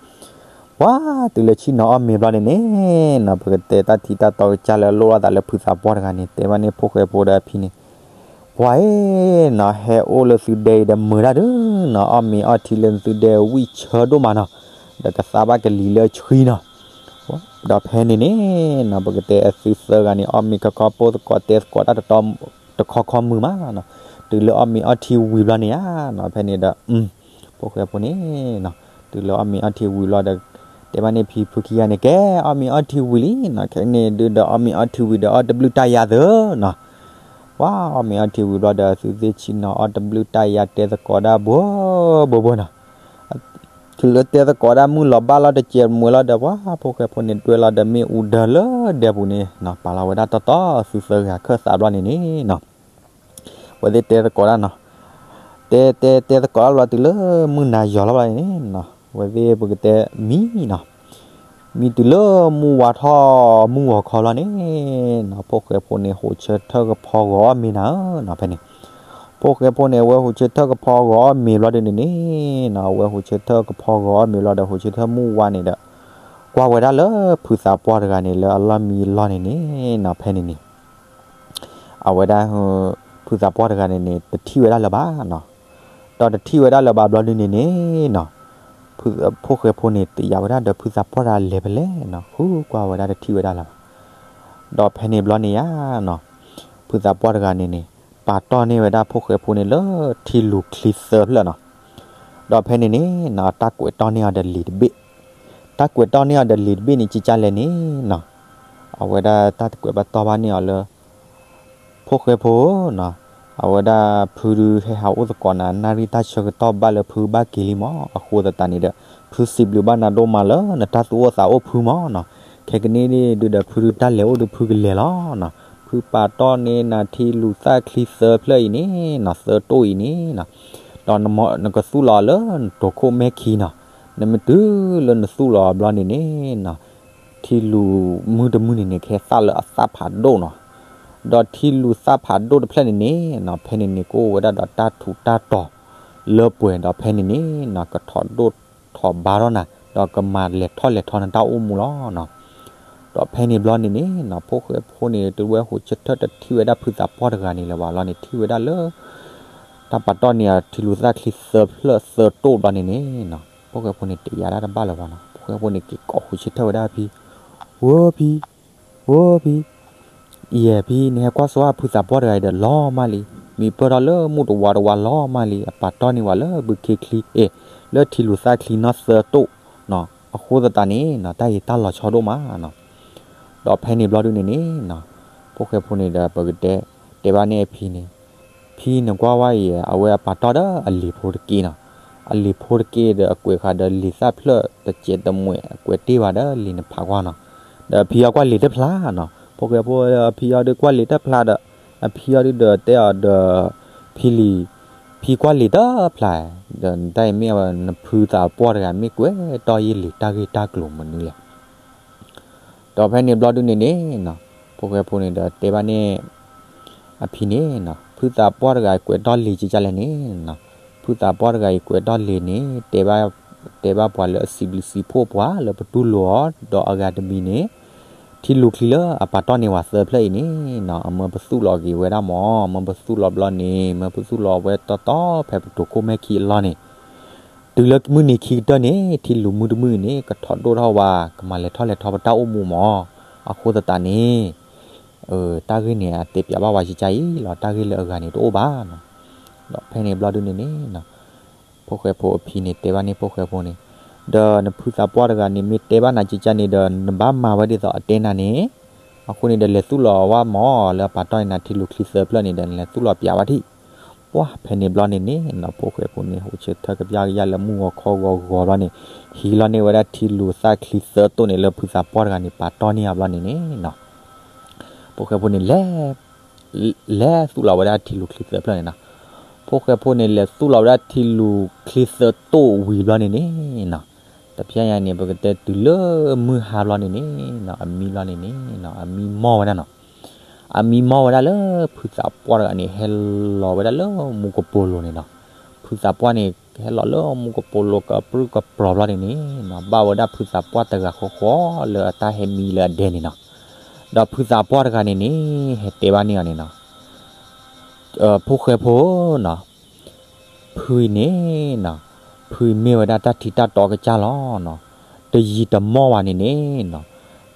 ပှၤတုၤလၢဆ့ၣ်နီၤအီၣ်မ့ၤဘျီန့ၣ်န့ၣ်နီၤ ပကတဲတၢ်ထံတၢ်တီကစၢ်လၢအလိၣ်လိာ်သးလၢဖုသးပှၢ်တဂၤန့ၣ် တဲဘၣ်န့ၣ်ဖိၣ်ဃဲဖိဒီးအဖံန့ၣ်, ပှၤအ့ၣ်နီၤ ဟဲအိၣ်လၢသုဒဲအံၤဒီးမုာ်တၢ်ဒုးနီၤ အီၣ်မ့ၤအီထံလၢသုဒဲဝံၣ်ဆၢဒိၣ်မးနီၤ, ဒီးကသါဘၣ်ကလံၤလၢဆှံနီၤ, ဒီးဖဲန့ၣ်န့ၣ်နီၤ ပကတဲအသုသၢဂၤန့ၣ် အီၣ်မ့ၤခီခီ ပိၢ်သကိးတဲသကိးတၢ်တတီ တခီခီမုာ်မးနီၤ, တုၤလၢအီၣ်မ့ၤအီထံဝံၤဘျီန့ၣ်ဧါနီၤ ဖဲန့ၣ်ဒီး ဖိၣ်ဃဲဖိန့ၣ်နီၤ တုၤလၢအီၣ်မ့ၤအီထံဝံၤဘျီဒီး တဲဘၣ်န့ၣ်ဖံဖုခံဂၤန့ၣ် ကဲအီၣ်မ့ၤအီထံဝံၤလံနီၤ ခဲကနံၣ်ဒုဒီးအီၣ်မ့ၤအီထံဝံၤဒီးအီၣ်တဘျုးတၢ်ယါသၢနီၤ, ပှၤအီၣ်မ့ၤအီထံဝံၤဘျီဒီး သုသ့ၣ်ဆ့ၣ်နီၤအီၣ်တဘျုးတၢ်ယါတဲသကိးဒၣ်ဘှီဘှီဘှီနီၤ တုၤလၢတဲသကိးဒၣ်မုၢ်လီၤဘၣ်လီၤတစဲးမွဲလီၤဒီး ပှၤဖိၣ်ဃဲဖိန့ၣ် တွဲလီၤဒီးမ့ၣ်အူဒၢလၢဒဲပူၤန့ၣ်နီၤ ပာ်လီၤဝဲဒၣ်တီတီ သုသၢဂၤခၢၣ်သးဘျီန့ၣ်န့ၣ်နီၤ ဝဲသ့ၣ်တဲသကိးဒၣ်နီၤ တဲတဲတဲသကိးဒၣ်ဘျီတုၤလၢမုၢ်နၤယီၤလီၤဘျီန့ၣ်နီၤ ဝဲသ့ၣ်ပကတဲမံနီၤ မံတုၤလၢမုၢ်ဂီၤခီဘျီန့ၣ်နီၤ ဖိၣ်ဃဲဖိန့ၣ် ဟိးဆၢထၢၣ်ကဖီဂီၤအီၣ်မ့ၤနၤဧၢနီၤ ဖဲန့ၣ် ဖိၣ်ဃဲဖိန့ၣ် အဝဲဟူးဆၢထၢၣ်ကဖီဂီၤအီၣ်မ့ၤဘျီဒုန့ၣ်န့ၣ်နီၤ, အဝဲဟူးဆၢထၢၣ်ကဖီဂီၤအီၣ်မ့ၤဘျီဒီး ဟူးဆၢထၢၣ်မုၢ်ဝါန့ၣ်ဒီး ကွၢ်ဝဲဒၣ်လၢဖုသးပှၢ်တဂၤန့ၣ်လၢအလီၢ်မံအလီၢ်န့ၣ်န့ၣ်နီၤ, ဖဲန့ၣ်န့ၣ် အဝဲဒၣ် ဖုသးပှၢ်တဂၤန့ၣ်န့ၣ် တထံၣ်ဝဲဒၣ်လၢၤဘၣ်နီၤ. ဒီးတထံၣ်ဝဲဒၣ်လၢၤဘၣ်ဘျီဒုန့ၣ်န့ၣ်နီၤ, ဖု ဖိၣ်ဃဲဖိန့ၣ် တယာ်ဝဲဒၣ်ဒီးဖုသးပှၢ်တဂၤလဲၤဖဲလဲၣ်နီၤ, ဃုကွၢ်ဝဲဒၣ်တထံၣ်ဝဲဒၣ်လၢၤဘၣ်. ဒီးဖဲန့ၣ်ဘျီန့ၣ်ယါနီၤ, ဖုသးပှၢ်တဂၤန့ၣ်န့ၣ် ပာ်တီၢ်န့ၢ်ဝဲဒၣ်ဖိၣ်ဃဲဖိန့ၣ်လၢထံလူၤချံသၢဖျၢၣ်နီၤ. ဒီးဖဲန့ၣ်န့ၣ်နီၤ တၢ်ကွဲးတီၢ်န့ၢ်အီၤဒီးလံာ်တဘ့ၣ်, တၢ်ကွဲးတီၢ်န့ၢ်အီၤဒီးလံာ်တဘ့ၣ်န့ၣ် ကကၢ်လဲၣ်န့ၣ်နီၤ, အဝဲဒၣ်တၢ်တကွဲးဘၣ်တီၢ်ဘၣ်န့ၢ်အီၤလၢ ဖိၣ်ဃဲဖိဧၢနီၤ, အဝဲဒၣ်ဖုဒုးဟဲဟးအိၣ်သကိးနၤ နၣ်ရံၣ်တၢ်ဆၢကတီၢ်ဘၣ်လၢဖုဘၣ်က့ၤလံမး, အဃိသတးန့ၣ်ဒီး ဖုစံးဘျုးဘၣ်နၤဒိၣ်မးလၢနတၢ်သူၣ်အိၣ်သးအိၣ်ဖုမးနီၤ. ခဲကနံၣ်ဒုဒီးဖုဒုးတၢ်လဲၤအိၣ်ဒီးဖုကလဲၤလီၤနီၤ. ဖုပာ်တီၢ်န့ၢ်နၤထံလူၤသၣ်ချံသၢဖျၢၣ်အံၤန့ၣ်နီၤ, သၢတိၣ်အံၤန့ၣ်နီၤ, ဒီးနကသူၣ်လီၤလၢနတိာ်ခိၣ်မဲခံနီၤ. နမ့ၢ်တုၤလၢနသူၣ်လီၤဘျီန့ၣ်န့ၣ်နီၤ, ထံလူၤမုၢ်တမုၢ်န့ၣ်န့ၣ် ကဟဲသၣ်လၢအသၣ်ဖးဒိၣ်နီၤ. ဒီးထံလူၤသၣ်ဖးဒိၣ်တဖျၢၣ်န့ၣ်န့ၣ်နီၤ, ဖဲန့ၣ်န့ၣ် ကအိၣ်ဝဲဒၣ်ဒီးတၢ်ထူးတၢ်တီၤလၢပှဲၤဒီးဖဲန့ၣ်န့ၣ်နီၤ, ကထီၣ်ဒိၣ်ထီၣ်ဘါထီၣ်နၤ, ဒီးကမၤလဲၤထီၣ်လဲၤထီနတၢ်အိၣ်မူလီၤနီၤ. ဒီးဖဲန့ၣ်ဘျီန့ၣ်န့ၣ်နီၤ, ဖိၣ်ဃဲဖိန့ၣ် တဝဲဟူးဆၢထၢၣ်တထံၣ်ဝဲဒၣ်ဖုသးပှၢ်တဂၤန့ၣ်လၢၤဘၣ်လီၤန့ၣ်, ထံၣ်ဝဲဒၣ်လၢ တၢ်ပာ်တီၢ်န့ၢ်အီၤထံလူၤသၣ်ချံသၢဖျၢၣ်သၢတိၣ်ဘျီန့ၣ်န့ၣ်နီၤ, ဖိၣ်ဃဲဖိန့ၣ် တယာ်ဒၣ်တဘၣ်လၢၤဘၣ်နီၤ. ဖိၣ်ဃဲဖိန့ၣ် က့ၤကိးဟူးဆၢထၢၣ်ဝဲဒၣ်ဖံ, ဝဲဖံ, ဝဲဖံ, ယဲၢ်ဖံ နဟဲကွၢ်စိအဖုသးပှၢ်တဂၤအံၤဒီးလီၤမၢ်လံ, မံပၢၢ်ထီၣ်လၢမူးတဝါတဝါလီၤမၢ်လံ, အပာ်တီၢ်န့ၢ်ဝဲလၢဘုခ့ချံ, အ့ၣ်, လၢထံလူၤသၣ်ချံနီၢ်သၢတိၣ်နီၤ, အဃိသတးန့ၣ်နီၤ, တၢ်အံၤတၢ်လီၤဆီဒိၣ်မးနီၤ. ဒီးဖဲန့ၣ်ဘျီဒုန့ၣ်န့ၣ်နီၤ, ဖိၣ်ဃဲဖိန့ၣ်ဒီး ပကတဲ, တဲဘၣ်န့ၣ်အဖံန့ၣ်, ဖံနကွၢ်ဝဲအံၤ အဝဲအပာ်တီၢ်ဒီးအလံာ်ဖိတက့ၢ်နီၤ, အလံာ်ဖိတက့ၢ်ဒီးအကွဲးဃာ်ဒီးလံာ်သၣ်ဖျၢၣ်တစဲးတမှဲး အကွဲးတ့ၢ်ဝဲဒီးလံာ်နဖးကွၢ်နီၤ. ဒီးဖံအီၤကွၢ်လံာ်တဖျါနီၤ, ဖိၣ်ဃဲဖိအဖံအီၤဒုးကွၢ်လံာ်တဖျါဒီး, အဖံအီၤဒုးဒီးတဲအီၤဒီး, ဖံလံာ်, ဖံကွၢ်လံာ်တဖျါ, ဒီးနတၢ်အံၤမ့ၢ်နဖုသးပှၢ်တဂၤမ့ၢ်ကွဲးတီၢ်ယလံာ်တၢ်ဂ့ၢ်တၢ်ကျိၤမနုၤလဲၣ်. ဒီးဖဲန့ၣ်ဘျီဒုန့ၣ်န့ၣ်နီၤ, ဖိၣ်ဃဲဖိန့ၣ်ဒီးတဲဘၣ်န့ၣ် အဖံန့ၣ်နီၤ, ဖုသးပှၢ်တဂၤအံၤကွဲးတီၢ်လံာ်ကကၢ်လဲၣ်န့ၣ်နီၤ, ဖုသးပှၢ်တဂၤအံၤကွဲးတီၢ်လံာ်န့ၣ် တဲဘၣ်, တဲဘၣ်ပှၤလၢအစံးဘျုးစံးဖှိၣ်ပှၤလၢပတူၢ်လိာ်အီၤ ဒီးအဂၤတမံၤန့ၣ် ထံလူၤချံလၢအပာ်တီၢ်န့ၢ်ဝဲသၢဖျၢၣ်အံၤန့ၣ်နီၤ, အမၢပသူၣ်လီၤက့ၤဝဲဒၣ်မး, မၢပသူၣ်လီၤဘျီန့ၣ် မၢပသူၣ်လီၤဝဲတီတီဖဲပတိာ်ခိၣ်မဲခံအလီၢ်န့ၣ် တုၤလၢမုၢ်နံၤခံကတၢၢ်န့ၣ် ထံလူၤမုၢ်တမုၢ်အံၤန့ၣ် ကထီၣ်ဒိၣ်ထီၣ်ဝဲ ကမၤလဲၤထီၣ်လဲၤထီပတၢ်အိၣ်မူမး, အဃိသတးန့ၣ် တၢ်ဂ့ၢ်န့ၣ် အတဲပၠးဘၣ်ဝဲကကၢ်အံၤလီၤ, တၢ်ဂ့ၢ်လၢအဂၤန့ၣ်တအိၣ်ဘၣ်နီၤ. ဒီးဖဲန့ၣ်ဘျီဒုန့ၣ်န့ၣ်နီၤ, ဖိၣ်ဃဲဖိအဖံန့ၣ်တဲဘၣ်န့ၣ်ဖိၣ်ဃဲဖိန့ၣ်, ဒီးနဖုသးပှၢ်တဂၤန့ၣ် မ့ၢ်တဲဘၣ်နၤကကၢ်န့ၣ်ဒီး နဘၣ်မၤဝဲဒ်သိးအတဲနၤန့ၣ်, အဃိန့ၣ်ဒီးလဲၤသူၣ်လီၤဝဲမး လၢအပာ်တီၢ်န့ၢ်နၤထံလူၤချံသၢဖျၢၣ်န့ၣ်ဒီး နလဲၤသူၣ်လီၤပၠးဝဲထံၣ်. ပှၢ်ဖဲန့ၣ်ဘျီန့ၣ်န့ၣ်နီၤ, ဖိၣ်ဃဲဖိန့ၣ် ဟူးဆၢထၢၣ်ကပျၢ်ကယၢ်လၢမုၢ်ဂီၤခီဂီၤဂီၤဘျီန့ၣ်, ဟံးလီၤန့ၢ်ဝဲဒၣ်ထံလူၤသၣ်ချံသၢတိၣ်န့ၣ် လၢဖုသးပှၢ်တဂၤန့ၣ် ပာ်တီၢ်န့ၢ်အီၤဘျီန့ၣ်န့ၣ်နီၤ, ဖိၣ်ဃဲဖိန့ၣ် လဲၤသူၣ်လီၤဝဲဒၣ်ထံလူၤချံသၢဖျၢၣ်န့ၣ်နီၤ. ဖိၣ်ဃဲဖိန့ၣ် လဲၤသူၣ်လီၤဝဲဒၣ်ထံလူၤချံသၢတိၣ်ဝံၤဘျီန့ၣ်န့ၣ်နီၤ, တဖျဲညါန့ၣ် ပကတဲတုၤလၢမုၢ်ဟါဘျီန့ၣ်န့ၣ်နီၤ, အမံဘျီန့ၣ်န့ၣ်နီၤ, အမံမီၢ်ဝဲဒၣ်နီၤ. အမံမီၢ်ဝဲဒၣ်လၢဖုသးပှၢ်တဂၤန့ၣ် ဟဲလီၤဝဲဒၣ်လၢမူကပိာ်လိၤန့ၣ်နီၤ. ဖုသးပှၢ်န့ၣ် ဟဲလီၤလၢမူကပိာ်လိၤကပြုၢ်ကပြီၤဘျီန့ၣ်န့ၣ်နီၤ, ဘၣ်ဝဲဒၣ်ဖုသးပှၢ်တဂၤဃီဃီလၢအတၢ်ဟဲမံလၢအဒဲန့ၣ်နီၤ. ဒီးဖုသးပှၢ်တဂၤန့ၣ်န့ၣ် ဟဲတဲဘၣ်န့ၢ်အီၤန့ၣ်နီၤ, ဖိၣ်ဃဲဖိဧၢနီၤ, ဖုအံၤန့ၣ်နီၤ, ဖုအံၤမ့ၢ်ဝဲဒၣ်တၢ်ထံတၢ်တီကစၢ်လီၤနီၤ. တယံာ်တမီၢ်ဘၣ်န့ၣ်န့ၣ်နီၤ,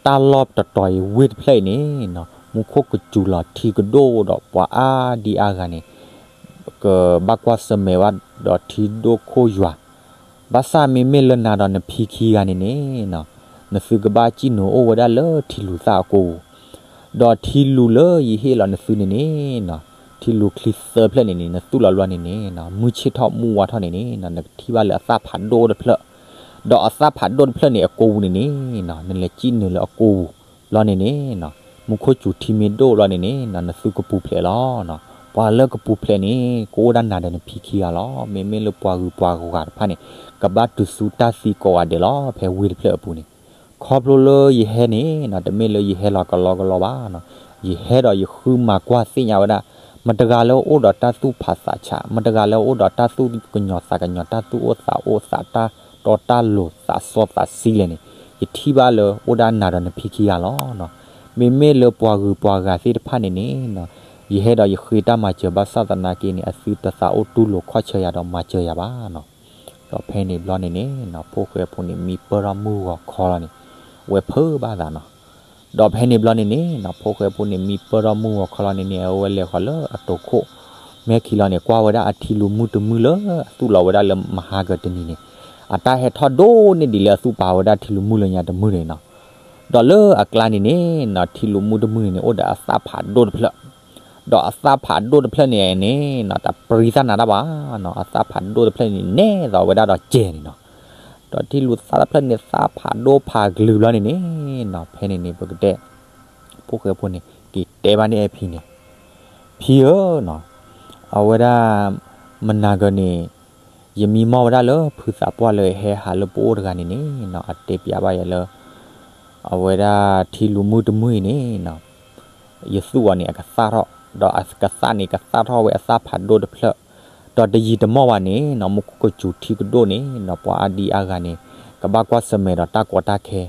တၢ်လီၢ်တတီၤအံၤဝ့ၢ်တဖျၢၣ်အံၤန့ၣ်နီၤ, မူခိၣ်ကစူၤလီၤထံကဒိၣ်ဒီးပှၤအါဒံအါဂၤန့ၣ် ကဘၣ်ကွၢ်ဆၢၣ်မဲာ်ဝဲဒီးထံဒိၣ်ခိၣ်ယွၤ ဘၣ်ဆၣ်မ့မ့ၢ်လၢနၤဒီးနဖံခံဂၤန့ၣ်န့ၣ်နီၤ, နသုကဘၣ်စံၣ်နုာ်အိၣ်ဝဲဒၣ်လၢထံလူၤသၣ်အကိပူၤ, ဒီးထံလူၤလၢယဟ့ၣ်လီၤနသုန့ၣ်န့ၣ်နီၤ, ထံလူၤချံသၢဖျၢၣ်န့ၣ်န့ၣ် နသူၣ်လီၤဘျီန့ၣ်န့ၣ်နီၤ, မုၢ်ဆ့ၣ်ထီၣ်မုၢ်ဝါထီၣ်န့ၣ်န့ၣ်နီၤ, နကထံၣ်ဘၣ်လၢအသၣ်ဖးဒိၣ်တဖျၢၣ်, ဒီးအသၣ်ဖးဒိၣ်တဖျၢၣ်န့ၣ်အကိပူၤန့ၣ်န့ၣ်နီၤ, နလဲၤစံၣ်နုာ်လၢအကိပူၤဘျီန့ၣ်န့ၣ်နီၤ, မူခိၣ်စူၤထံမ့ၢ်ဒိၣ်ဘျီန့ၣ်န့ၣ်နီၤ, နသုကပူၤဖျဲးလီၤနီၤ. ပှၤလၢကပူၤဖျဲးန့ၣ် ကအိၣ်ဒၣ်နၤဒီးနဖံခံဂၤလီၤ. မ့မ့ၢ်လၢပှၤဂုၤပှၤဂၤတဖၣ်န့ၣ် ကဘၣ်တုၤဆူတၢ်သံကိးဂၤဒဲးလီၤ ဖဲဝ့ၢ်တဖျၢၣ်အပူၤန့ၣ်. ခီဖျိလၢယဟဲန့ၣ်နီၤ, တမ့ၢ်လၢယဟဲလီၤကလီကလီဘၣ်နီၤ, ယဟဲဒီးယဃုမၤကွၢ်သ့ၣ်ညါဝဲဒၣ် မတဂၤလၢအိၣ်ဒီးတၢ်သူၣ်ဖးသးဆး, မတဂၤလၢအိၣ်ဒီးတၢ်သူၣ်ကညီၤသးကညီၤ, တၢ်သူၣ်အိၣ်သးအိၣ်, သးတၢ်တီတၢ်လိၤ, သးစီသးဆှံလဲၣ်န့ၣ်, ယထံၣ်ဘၣ်လၢအိၣ်ဒၣ်နၤဒီးနဖံခံဂၤလီၤ. မ့မ့ၢ်လၢပှၤဂုၤပှၤဂၤသ့ၣ်တဖၣ်န့ၣ်န့ၣ်, ယဟဲဒီးယဃ့တၢ်မၤစၢၤဘၣ်ဆၣ်သနာ်က့န့ၣ် အသုတသးအိၣ်တူၢ်လိာ်ခီၣ်ဆၢယၤဒီးမၤစၢၤယၤဘၣ်နီၤ. ဒီးဖဲန့ၣ်ဘျီန့ၣ်န့ၣ်နီၤ ဖိၣ်ဃဲဖိန့ၣ် မံပၢၢ်ထီၣ်မုၢ်ဂီၤခီလီၤန့ၣ်, အဝဲဖုးဘၣ်သးနီၤ. ဒီးဖဲန့ၣ်ဘျီန့ၣ်န့ၣ်နီၤ ဖိၣ်ဃဲဖိန့ၣ် မံပၢၢ်ထီၣ်မုၢ်ဂီၤခီလီၤန့ၣ်န့ၣ် အဝဲလဲၤဃီၤလၢအတိာ်ခိၣ် မဲခံလီၤန့ၣ် ကွၢ်ဝဲဒၣ်အထံလူၤမုၢ်တမုၢ်လၢအသူၣ်လီၤဝဲဒၣ်လၢမဟါကတနံၤန့ၣ်, အတၢ်ဟဲထီၣ်ဒိၣ်န့ၢ်ဒံးလၢအသူၣ်ပာ်ဝဲဒၣ်ထံလူၤမုၢ်လၢညါတမုၢ်န့ၣ်နီၤ. ဒီးလၢအကျါန့ၣ်န့ၣ်နီၤ ထံလူၤမုၢ်တမုၢ်န့ၣ်န့ၣ် အိၣ်ဒီးအသၣ်ဖးဒိၣ်တဖျၢၣ်, ဒီးအသၣ်ဖးဒိၣ်တဖျၢၣ်န့ၣ်န့ၣ်နီၤ တပျံၤသၣ်နၤတၢ်ဘၣ်နီၤ, အသၣ်ဖးဒိၣ်တဖျၢၣ်န့ၣ် နဲသိးဝဲဒၣ်ဒီးကဲန့ၣ်နီၤ. ဒီးထံလူၤသၣ်တဖျၢၣ်န့ၣ် သၣ်ဖးဒိၣ်ဖးကလုာ်ဘျီန့ၣ်န့ၣ်နီၤ ဖဲန့ၣ်န့ၣ် ပကတဲ ဖိၣ်ဃဲဖိန့ၣ် က့ၤတဲဘၣ်န့ၢ်အဖံန့ၣ်, ဖံဧၢနီၤ, အဝဲဒၣ် မနၤကၢၤန့ၣ် ယမံမီၢ်ဝဲဒၣ်လၢဖုသးပှၢ်လၢဟဲဟးလၢပအိၣ်တဂၤန့ၣ်န့ၣ်နီၤ အတဲပျးဘၣ်ယၤလၢ အဝဲဒၣ်ထံလူၤမုၢ်တမုၢ်အံၤန့ၣ်နီၤ ယသူၣ်အီၤန့ၣ် အကသၣ်ထီၣ်, ဒီးအကသၣ်န့ၣ် ကသၣ်ထီၣ်ဝဲအသၣ်ဖးဒိၣ်တဖျၢၣ်, ဒီးတယံာ်တမီၢ်ဘၣ်န့ၣ်နီၤ မူခိၣ်ကစူၤထံကဒိၣ်န့ၣ်နီၤ ပှၤအါဒံအါဂၤန့ၣ် ကဘၣ်ကွၢ်ဆၢၣ်မဲာ်ဒီးတၢ်ကီတၢ်ခဲ,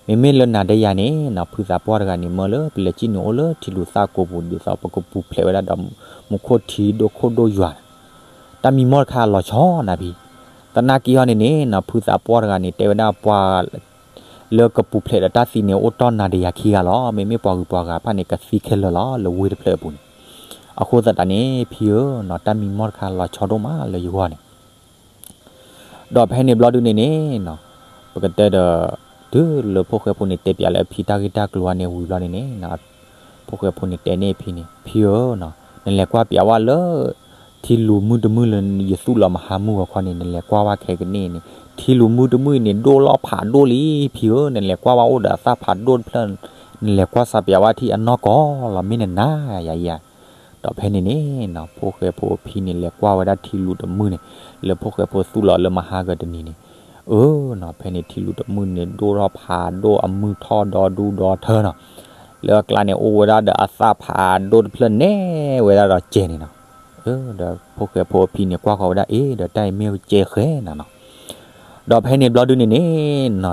မ့မ့ၢ်လၢနၤဒီးယၤန့ၣ်နီၤ ဖုသးပှၢ်တဂၤန့ၣ် မၢလၢပလဲၤစံၣ်နုာ်အိၣ်လၢထံလူၤသၣ်ကိးပူၤ ဒ်သိးပကပူၤဖျဲးဝဲဒၣ်ဒီး မူခိၣ်ထံဒိၣ်ခိၣ်ဒိၣ်ယွၤ တၢ်မံမီၢ်တခါလီၤဆီနၤဖံ, သနာ်က့ဟီန့ၣ်န့ၣ်နီၤ ဖုသးပှၢ်တဂၤန့ၣ် တဲဝဲဒၣ်ပှၤ လၢကပူၤဖျဲးဒီးတၢ်သံန့ၣ် အိၣ်တီၢ်နၤဒီးယၤခံဂၤလီၤ. မ့မ့ၢ်ပှၤဂုၤပှၤဂၤတဖၣ်န့ၣ် ကသံခဲလၢာ်လီၤ လၢဝ့ၢ်တဖျၢၣ်အပူၤန့ၣ်. အဃိသတးန့ၣ် ဖံဧၢနီၤ တၢ်မံမီၢ်တခါလီၤဆီဒိၣ်မးလၢယဂီၢ်န့ၣ် ဒီးဖဲန့ၣ်ဘျီဒုန့ၣ်န့ၣ်နီၤ ပကတဲဒီး တုၤလၢဖိၣ်ဃဲဖိန့ၣ် တဲပျးလၢအဖံတၢ်ဂ့ၢ်တၢ်ကျိၤအံၤန့ၣ်ဝံၤဘျီန့ၣ်န့ၣ်နီၤ ဖိၣ်ဃဲဖိန့ၣ်တဲန့ၢ်အဖံန့ၣ် ဖံဧၢနီၤ နလဲၤကွၢ်ပျးဝဲလၢ ထံလူၤမုၢ်တမုၢ်လၢယသူၣ်လီၤမဟါမုၢ်ဂီၤခီန့ၣ် နလဲၤကွၢ်ဝဲခဲကနံၣ်န့ၣ် ထံလူၤမုၢ်တမုၢ်အံၤန့ၣ် ဒိၣ်လီၤဖးဒိၣ်လံ ဖံဧၢ နလဲၤကွၢ်ဝဲအိၣ်ဒီးအသၣ်ဖးဒိၣ်တဖျၢၣ် နလဲၤကွၢ်စးပျးဝဲထံအနီၢ်ကီၢ်လီၤ မ့ၢ်နနၤယၤယၤ ဒီးဖဲန့ၣ်န့ၣ်နီၤ ဖိၣ်ဃဲဖိအဖံန့ၣ် လဲၤကွၢ်ဝဲဒၣ်ထံလူၤတမုၢ်န့ၣ် လၢဖိၣ်ဃဲဖိသူၣ်လီၤလၢမဟါကတနံၤန့ၣ် အၢနီၤ ဖဲန့ၣ်ထံလူၤတမုၢ်န့ၣ် ဒိၣ်ထီၣ်ဖးဒိၣ်အမုၢ်ထီၣ်ဒီဒူၣ်ဒီထၢနီၤ လၢအကျါန့ၣ် အိၣ်ဝဲဒၣ်ဒီးအသၣ်ဖးဒိၣ်တဖျၢၣ်န့ၣ် ဝဲဒၣ်ဒီးကဲန့ၣ်နီၤ ဒီးဖိၣ်ဃဲဖိအဖံန့ၣ် ကွၢ်ဃီၤဝဲဒၣ်အ့ ဒီးတၢ်အံၤမ့ၢ်ကဲဃဲနၤနီၤ ဒီးဖဲန့ၣ်ဘျီဒုန့ၣ်န့ၣ်နီၤ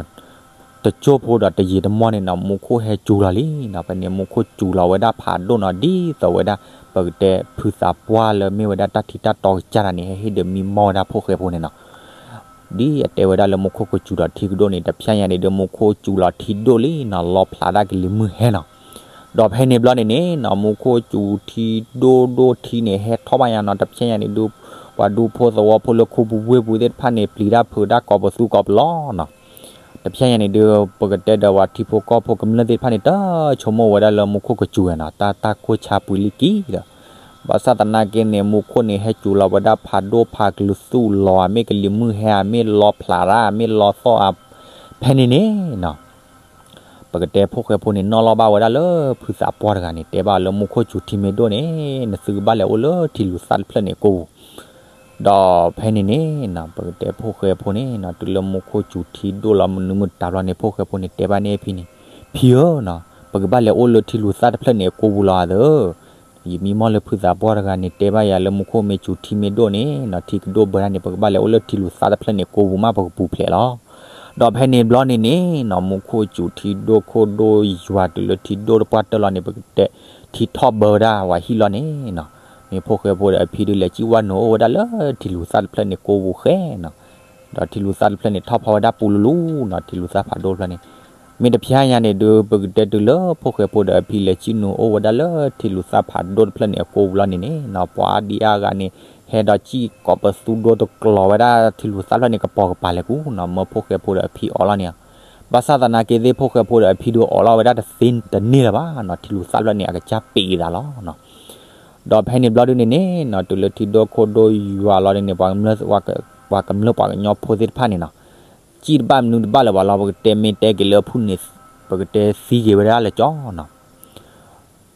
တကၠိၢ်ဖိဒီးတယံာ်တမီၢ်န့ၣ်နီၤ မူခိၣ်ဟဲစူၤလီၤလံနီၤ ဖဲန့ၣ် မူခိၣ်စူၤလီၤဝဲဒၣ်ဖးဒိၣ်နီၤ ဒ်သိးဝဲဒၣ် ပကတဲဖုသးပှၢ်လၢမ့ၢ်ဝဲဒၣ်တၢ်ထံတၢ်တီကစၢ်တၢ်န့ၣ် ဟဲဟ့ၣ်ဒုးမံမီၢ်ဝဲဒၣ်ဖိၣ်ဃဲဖိန့ၣ်နီၤ ဒ်အတဲဝဲဒၣ်လၢမူခိၣ်ကစူၤဒီးထံကဒိၣ်န့ၣ် တဖျဲညါန့ၣ်ဒုး မူခိၣ်စူၤလီၤထံဒိၣ်လံနီၤ လီဖျးဒၣ်ကလံၤမုၢ်ဟဲနီၤ ဒီးဖဲန့ၣ်ဘျီန့ၣ်န့ၣ်နီၤ မူခိၣ်စူၤထံဒိၣ်ဒိၣ်ထံန့ၣ် ဟဲထီၣ်ဘၣ်ညါနီၤ တဖျဲညါန့ၣ်ဒုး ပှၤဒူဖိသဝီဖိလၢခူပူၤဝ့ၢ်ပူၤသ့ၣ်တဖၣ်န့ၣ် ပျံၤတၢ်ဖုးတၢ်ကိးပသူကိးပလီနီၤ တဖျဲညါန့ၣ်ဒုး ပကတဲဒီးပှၤထံဖိကီၢ်ဖိကမျၢၢ်သ့ၣ်တဖၣ်န့ၣ် တဆိကမိၣ်ဝဲဒၣ်လၢမူခိၣ်ကစူၤနီၤ တၢ်တၢ်ခိၣ်ဆါပှံၤလံကံဒီး ဘၣ်ဆၣ်သနာ်က့န့ၣ် မူခိၣ်န့ၣ် ဟဲစူၤလီၤဝဲဒၣ်ဖးဒိၣ်ဖးကလုာ်သူၣ်လီၤ မ့ၢ်ကလံၤမုၢ်ဟဲဧါ မ့ၢ်လီဖျးတၢ် မ့ၢ်လီသီၣ်ဧါ ဖဲန့ၣ်န့ၣ်နီၤ ပကတဲဖိၣ်ဃဲဖိန့ၣ် နီၣ်လီၤဘၣ်ဝဲဒၣ်လၢဖုသးပှၢ်တဂၤန့ၣ် တဲဘၣ်လၢမူခိၣ်စူၤထံမ့ၢ်ဒိၣ်န့ၣ် နသုကဘၣ်လဲၤအိၣ်လၢထံလူၤသၣ်တဖျၢၣ်န့ၣ်ကိးပူၤ ဒီးဖဲန့ၣ်န့ၣ်နီၤ ပကတဲဖိၣ်ဃဲဖိန့ၣ်နီၤ တုၤလၢမူခိၣ်စူၤထံဒိၣ်လီၤမနုၤမတၤဘျီန့ၣ် ဖိၣ်ဃဲဖိန့ၣ် တဲဘၣ်န့ၢ်အဖံန့ၣ် ဖံဧၢနီၤ ပကဘၣ်လဲၤအိၣ်လၢထံလူၤသၣ်တဖျၢၣ်န့ၣ်အကိးပူၤလီၤဧါသၢ ယမံမီၢ်လၢဖုသးပှၢ်တဂၤန့ၣ် တဲဘၣ်ယၤလၢမူခိၣ်မ့ၢ်စူၤထံမ့ၢ်ဒိၣ်န့ၣ်နီၤ ထံကဒိၣ်ဘၢဒၣ်န့ၣ် ပကဘၣ်လဲၤအိၣ်လၢထံလူၤသၣ်တဖျၢၣ်န့ၣ်ကိးပူၤမး ပကပူၤဖျဲးလီၤ ဒီးဖဲန့ၣ်ဘျီန့ၣ်န့ၣ်နီၤ မူခိၣ်စူၤထံဒိၣ်ခိၣ်ဒိၣ်ယွၤတုၤလၢထံဒိၣ်တပှၢ်တၢၢ်လီၤန့ၣ် ပကတဲ ထံထီၣ်ဘၢဝဲဒၣ်ဝဲဟံၣ်လီၤန့ၣ်နီၤ မ့ၢ်ဖိၣ်ဃဲဖိဒီးအဖံဒုးလဲၤစံၣ်ဝဲနုာ်အိၣ်ဝဲဒၣ်လၢထံလူၤသၣ်တဖျၢၣ်န့ၣ်ကိးပူၤဃဲနီၤ ဒီးထံလူၤသၣ်တဖျၢၣ်န့ၣ် ထီၣ်ဖီဝဲဒၣ်ပူၤလူၤလူၤနီၤ ထံလူၤသၣ်ဖးဒိၣ်တဖျၢၣ်န့ၣ် မ့ၢ်တဖျဲညါန့ၣ်ဒုး ပကတဲတုၤလၢဖိၣ်ဃဲဖိဒီးအဖံလဲၤစံၣ်နုာ်အိၣ်ဝဲဒၣ်လၢထံလူၤသၣ်ဖးဒိၣ်တဖျၢၣ်န့ၣ်အကိးပူၤလီၤန့ၣ်န့ၣ်နီၤ ပှၤအါဒံအါဂၤန့ၣ် ဟဲဒီးစံၣ်ကိးပသူဒိတကျိၤဝဲဒၣ်ထံလူၤသၣ်တဖျၢၣ်န့ၣ် ကပိာ်ကပၤလဲၤကူနီၤ မၢဖိၣ်ဃဲဖိဒီးအဖံအီၣ်လီၤန့ၣ် ဘၣ်ဆၣ်သနာ်က့သ့ၣ် ဖိၣ်ဃဲဖိဒီးအဖံဒုးအီၣ်လီၤဝဲဒၣ်တသ့တန့ၢ်လၢၤဘၣ်နီၤ ထံလူၤသၣ်တဖျၢၣ်န့ၣ် အကစၢ်ပံးသးလီၤနီၤ ဒီးဖဲန့ၣ်ဘျီဒုန့ၣ်န့ၣ်နီၤ တုၤလၢထံဒိၣ်ခိၣ်ဒိၣ်ယွၤလီၤဒုန့ၣ် ပှၤကမျၢၢ်ပှၤကညီဖိသ့ၣ်တဖၣ်န့ၣ်နီၤ စံၣ်တဘၣ်မနုၤတဘၣ်လၢၤဘၣ်လီၤ ပကတဲမ့ၢ်တဲက့ၤလၢအဖုၣ်န့ၣ် ပကတဲသံက့ၤဝဲဒၣ်လၢကၠီနီၤ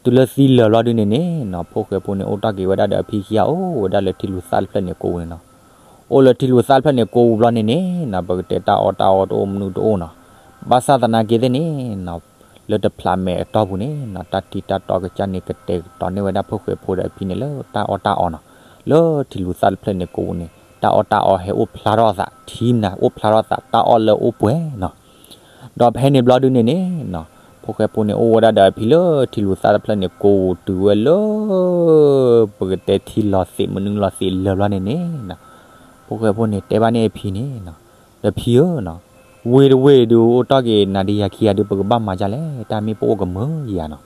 တုၤလၢသံလၢာ်ဘျီဒုန့ၣ်န့ၣ်နီၤ ဖိၣ်ဃဲဖိန့ၣ် အိၣ်တ့ၢ်က့ၤဝဲဒၣ်ဒီးအဖံခံဂၤ အိၣ်ဝဲဒၣ်လၢထံလူၤသၣ်တဖျၢၣ်န့ၣ်ကိးပူၤန့ၣ်နီၤ အိၣ်လၢထံလူၤသၣ်တဖျၢၣ်န့ၣ်ကိးပူၤဘျီန့ၣ်န့ၣ်နီၤ ပကတဲတၢ်အီၣ်တၢ်အီတအိၣ်မနုၤတအိၣ်နီၤ ဘၣ်ဆၣ်သနာ်က့သ့ၣ်န့ၣ်နီၤ လၢတဖျးမဲာ်အတီၢ်ပူၤန့ၣ်နီၤ တၢ်ထံတၢ်တီကစၢ်န့ၣ် ကတဲာ်ကတီၤန့ၢ်ဝဲဒၣ်ဖိၣ်ဃဲဖိဒီးအဖံန့ၣ်လၢတၢ်အီၣ်တၢ်အီနီၤ, လၢထံလူၤသၣ်တဖျၢၣ်န့ၣ်ကိးပူၤန့ၣ် တၢ်အီၣ်တၢ်အီဟဲအိၣ်ဖျါထီၣ်အသး ထံနၤအိၣ်ဖျါထီၣ်အသး တၢ်အီၣ်လၢအိၣ်ပှဲၤနီၤ. ဒီးဖဲန့ၣ်ဘျီဒုန့ၣ်န့ၣ်နီၤ ဖိၣ်ဃဲဖိန့ၣ်အိၣ်ဝဲဒၣ်ဒီးအဖံလၢထံလူၤသၣ်တဖျၢၣ်န့ၣ် ကိးပူၤတုၤဝဲလၢ ပကတဲထံလီၤသ့းမနုၤလီၤသ့းလၢာ်ဘျီန့ၣ်န့ၣ်နီၤ, ဖိၣ်ဃဲဖိန့ၣ်တဲဘၣ်န့ၣ်အဖံန့ၣ်နီၤ, ဒီးဖံဧၢနီၤ, ဝ့ၢ်တဝ့ၢ်ဒုးအိၣ်တ့ၢ်က့ၤနၤဒီးယၤခံဂၤဒုး ပကဘၣ်မၤဒ်လဲၣ်, တၢ်မ့ၢ်ပအိၣ်ကမၢယၤနီၤ.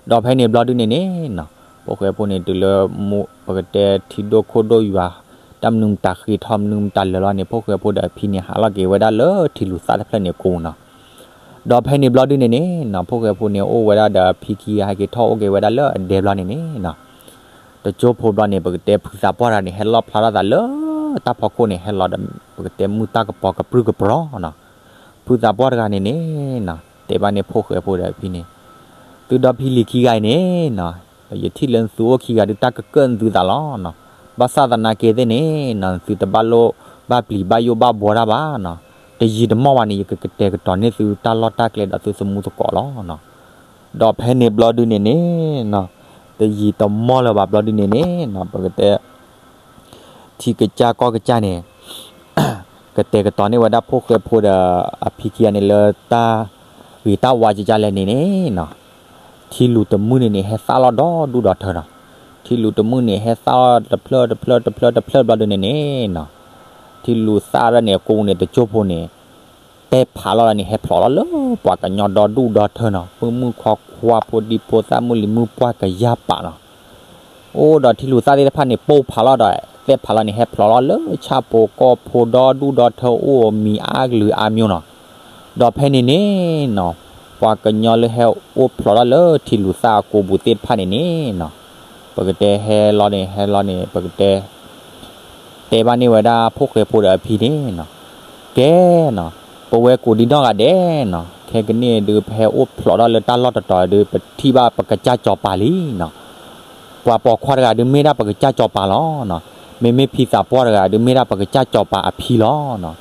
ဒီးဖဲန့ၣ်ဘျီဒုန့ၣ်န့ၣ်နီၤ ဖိၣ်ဃဲဖိန့ၣ်တုၤလၢ ပကတဲထံဒိၣ်ခိၣ်ဒိၣ်ယွၤ တၢ်မနုၤမတၤဃ့ထီၣ်မနုၤမတၤလၢာ်လီၤန့ၣ် ဖိၣ်ဃဲဖိဒီးအဖံန့ၣ် ဟးလီၤက့ၤဝဲဒၣ်လၢထံလူၤသၣ်တဖျၢၣ်န့ၣ်အကိးပူၤနီၤ. ဒီးဖဲန့ၣ်ဘျီဒုန့ၣ်န့ၣ်နီၤ ဖိၣ်ဃဲဖိန့ၣ်အိၣ်ဝဲဒၣ်ဒီးအဖံခံဂၤ ဟဲက့ၤထီၣ်အိၣ်က့ၤဝဲဒၣ်လၢအဒဲဘျီန့ၣ်န့ၣ်နီၤ တကၠိဖိဘျီန့ၣ် ပကတဲဖုသးပှၢ်တဂၤန့ၣ် ဟဲလီၣ်ဖျါထီၣ်သးလၢတၢ်ဖီခိၣ်န့ၣ် ဟဲလီၤဒီး ပကတဲမုၢ်တၢ်ကပီၤကပြုၢ်ကပြီၤနီၤ. ဖုသးပှၢ်တဂၤန့ၣ်န့ၣ်နီၤ တဲဘၣ်န့ၣ်ဖိၣ်ဃဲဖိဒီးအဖံန့ၣ် သုဒီဖံလံၤခံဂၤအံၤန့ၣ်နီၤ ယထံၣ်လၢနသုအိၣ်ခံဂၤဒုး တၢ်ကကၢၣ်နသုသးလီၤနီၤ. ဘၣ်ဆၣ်သနာ်က့သ့ၣ်န့ၣ်နီၤ နသုတဘၣ်လိၣ်ဘၣ်ပျံၤဘၣ်ယိၣ်ဘၣ်ဘှီတၢ်ဘၣ်နီၤ. တယံာ်တမီၢ်ဘၣ်န့ၣ် ယကကတဲာ်ကတီၤန့ၢ်သုတၢ်လီၢ်တၢ်ကျဲဒီးသုသမူသကိးလီၤနီၤ. ဒီးဖဲန့ၣ်ဘျီဒုန့ၣ်န့ၣ်နီၤ တယံာ်တမီၢ်လၢၤဘၣ်ဘျီဒုန့ၣ်န့ၣ်နီၤ ပကတဲ ထံကစၢ်ကီၢ်ကစၢ်န့ၣ် ကတဲာ်ကတီၤန့ၢ်ဝဲဒၣ်ဖိၣ်ဃဲဖိဒီးအဖံခံဂၤန့ၣ် လၢတၢ်ဂ့ၤတၢ်ဝါကကၢ်လဲၣ်န့ၣ်န့ၣ်နီၤ ထံလူၤတမုၢ်န့ၣ်န့ၣ် ဟဲသၣ်လီၤဒီဒူၣ်ဒီထၢနီၤ. ထံလူၤတမုၢ်န့ၣ် ဟဲသၣ်လီၤတဖျၢၣ်တဖျၢၣ်တဖျၢၣ်တဖျၢၣ်ဘျီဒုန့ၣ်န့ၣ်နီၤ ထံလူၤသၣ်ဒၣ်န့ၣ် အကိးပူၤန့ၣ် တကၠိဖိန့ၣ် တဲဖးလီၤလၢန့ၣ် ဟဲဖျိးလီၤလၢပှၤကညီဒီဒူၣ်ဒီထၢနီၤ, မုၣ်မုၣ်ခွါခွါ ဖိဒံဖိသၣ် မုၢ်လံၤမုၢ်ပှၢ်ကယၢ်ပာ်နီၤ. အိၣ်ဒီးထံလူၤသၣ်သ့ၣ်တဖၣ်န့ၣ် ပိၢ်ဖးလီၤဒီး သဲးဖးလီၤန့ၣ် ဟဲဖျိးလီၤလၢဆၣ်ဖိကီၢ်ဖိဒီဒူၣ်ဒီထၢအိၣ်မံၤအါကလုာ်အါမျိၤနီၤ. ဒီးဖဲန့ၣ်န့ၣ်နီၤ ပှၤကညီလၢဟဲအိၣ်ဖျိးထီၣ်လၢထံလူၤသၣ်အကိးပူၤသ့ၣ်တဖၣ်န့ၣ်န့ၣ်နီၤ ပကတဲဟဲလီၤန့ၣ် ဟဲလီၤန့ၣ် ပကတဲ တဲဘၣ်န့ၢ်ဝဲဒၣ်ဖိၣ်ဃဲဖိဒီးအဖံန့ၣ်နီၤ, ကဲနီၤ ပဝဲကိးဒံနီၢ်ဂၤဒဲးနီၤ ခဲကနံၣ်ဒုး ပဟဲအိၣ်ဖျိးထီၣ်လၢတၢ်လီၢ်တတီၤဒုး ပထံၣ်ဘၣ်ပကစၢ်စီၤပၤလံနီၤ. ပှၤပိာ်ခွါတဂၤဒုးမ့ၢ်ဒၣ်ပကစၢ်စီၤပၤလီၤနီၤ. မ့မ့ၢ်ဖံသးပှၢ်တဂၤဒုးမ့ၢ်ဒၣ်ပကစၢ်စီၤပၤအဖံလီၤနီၤ.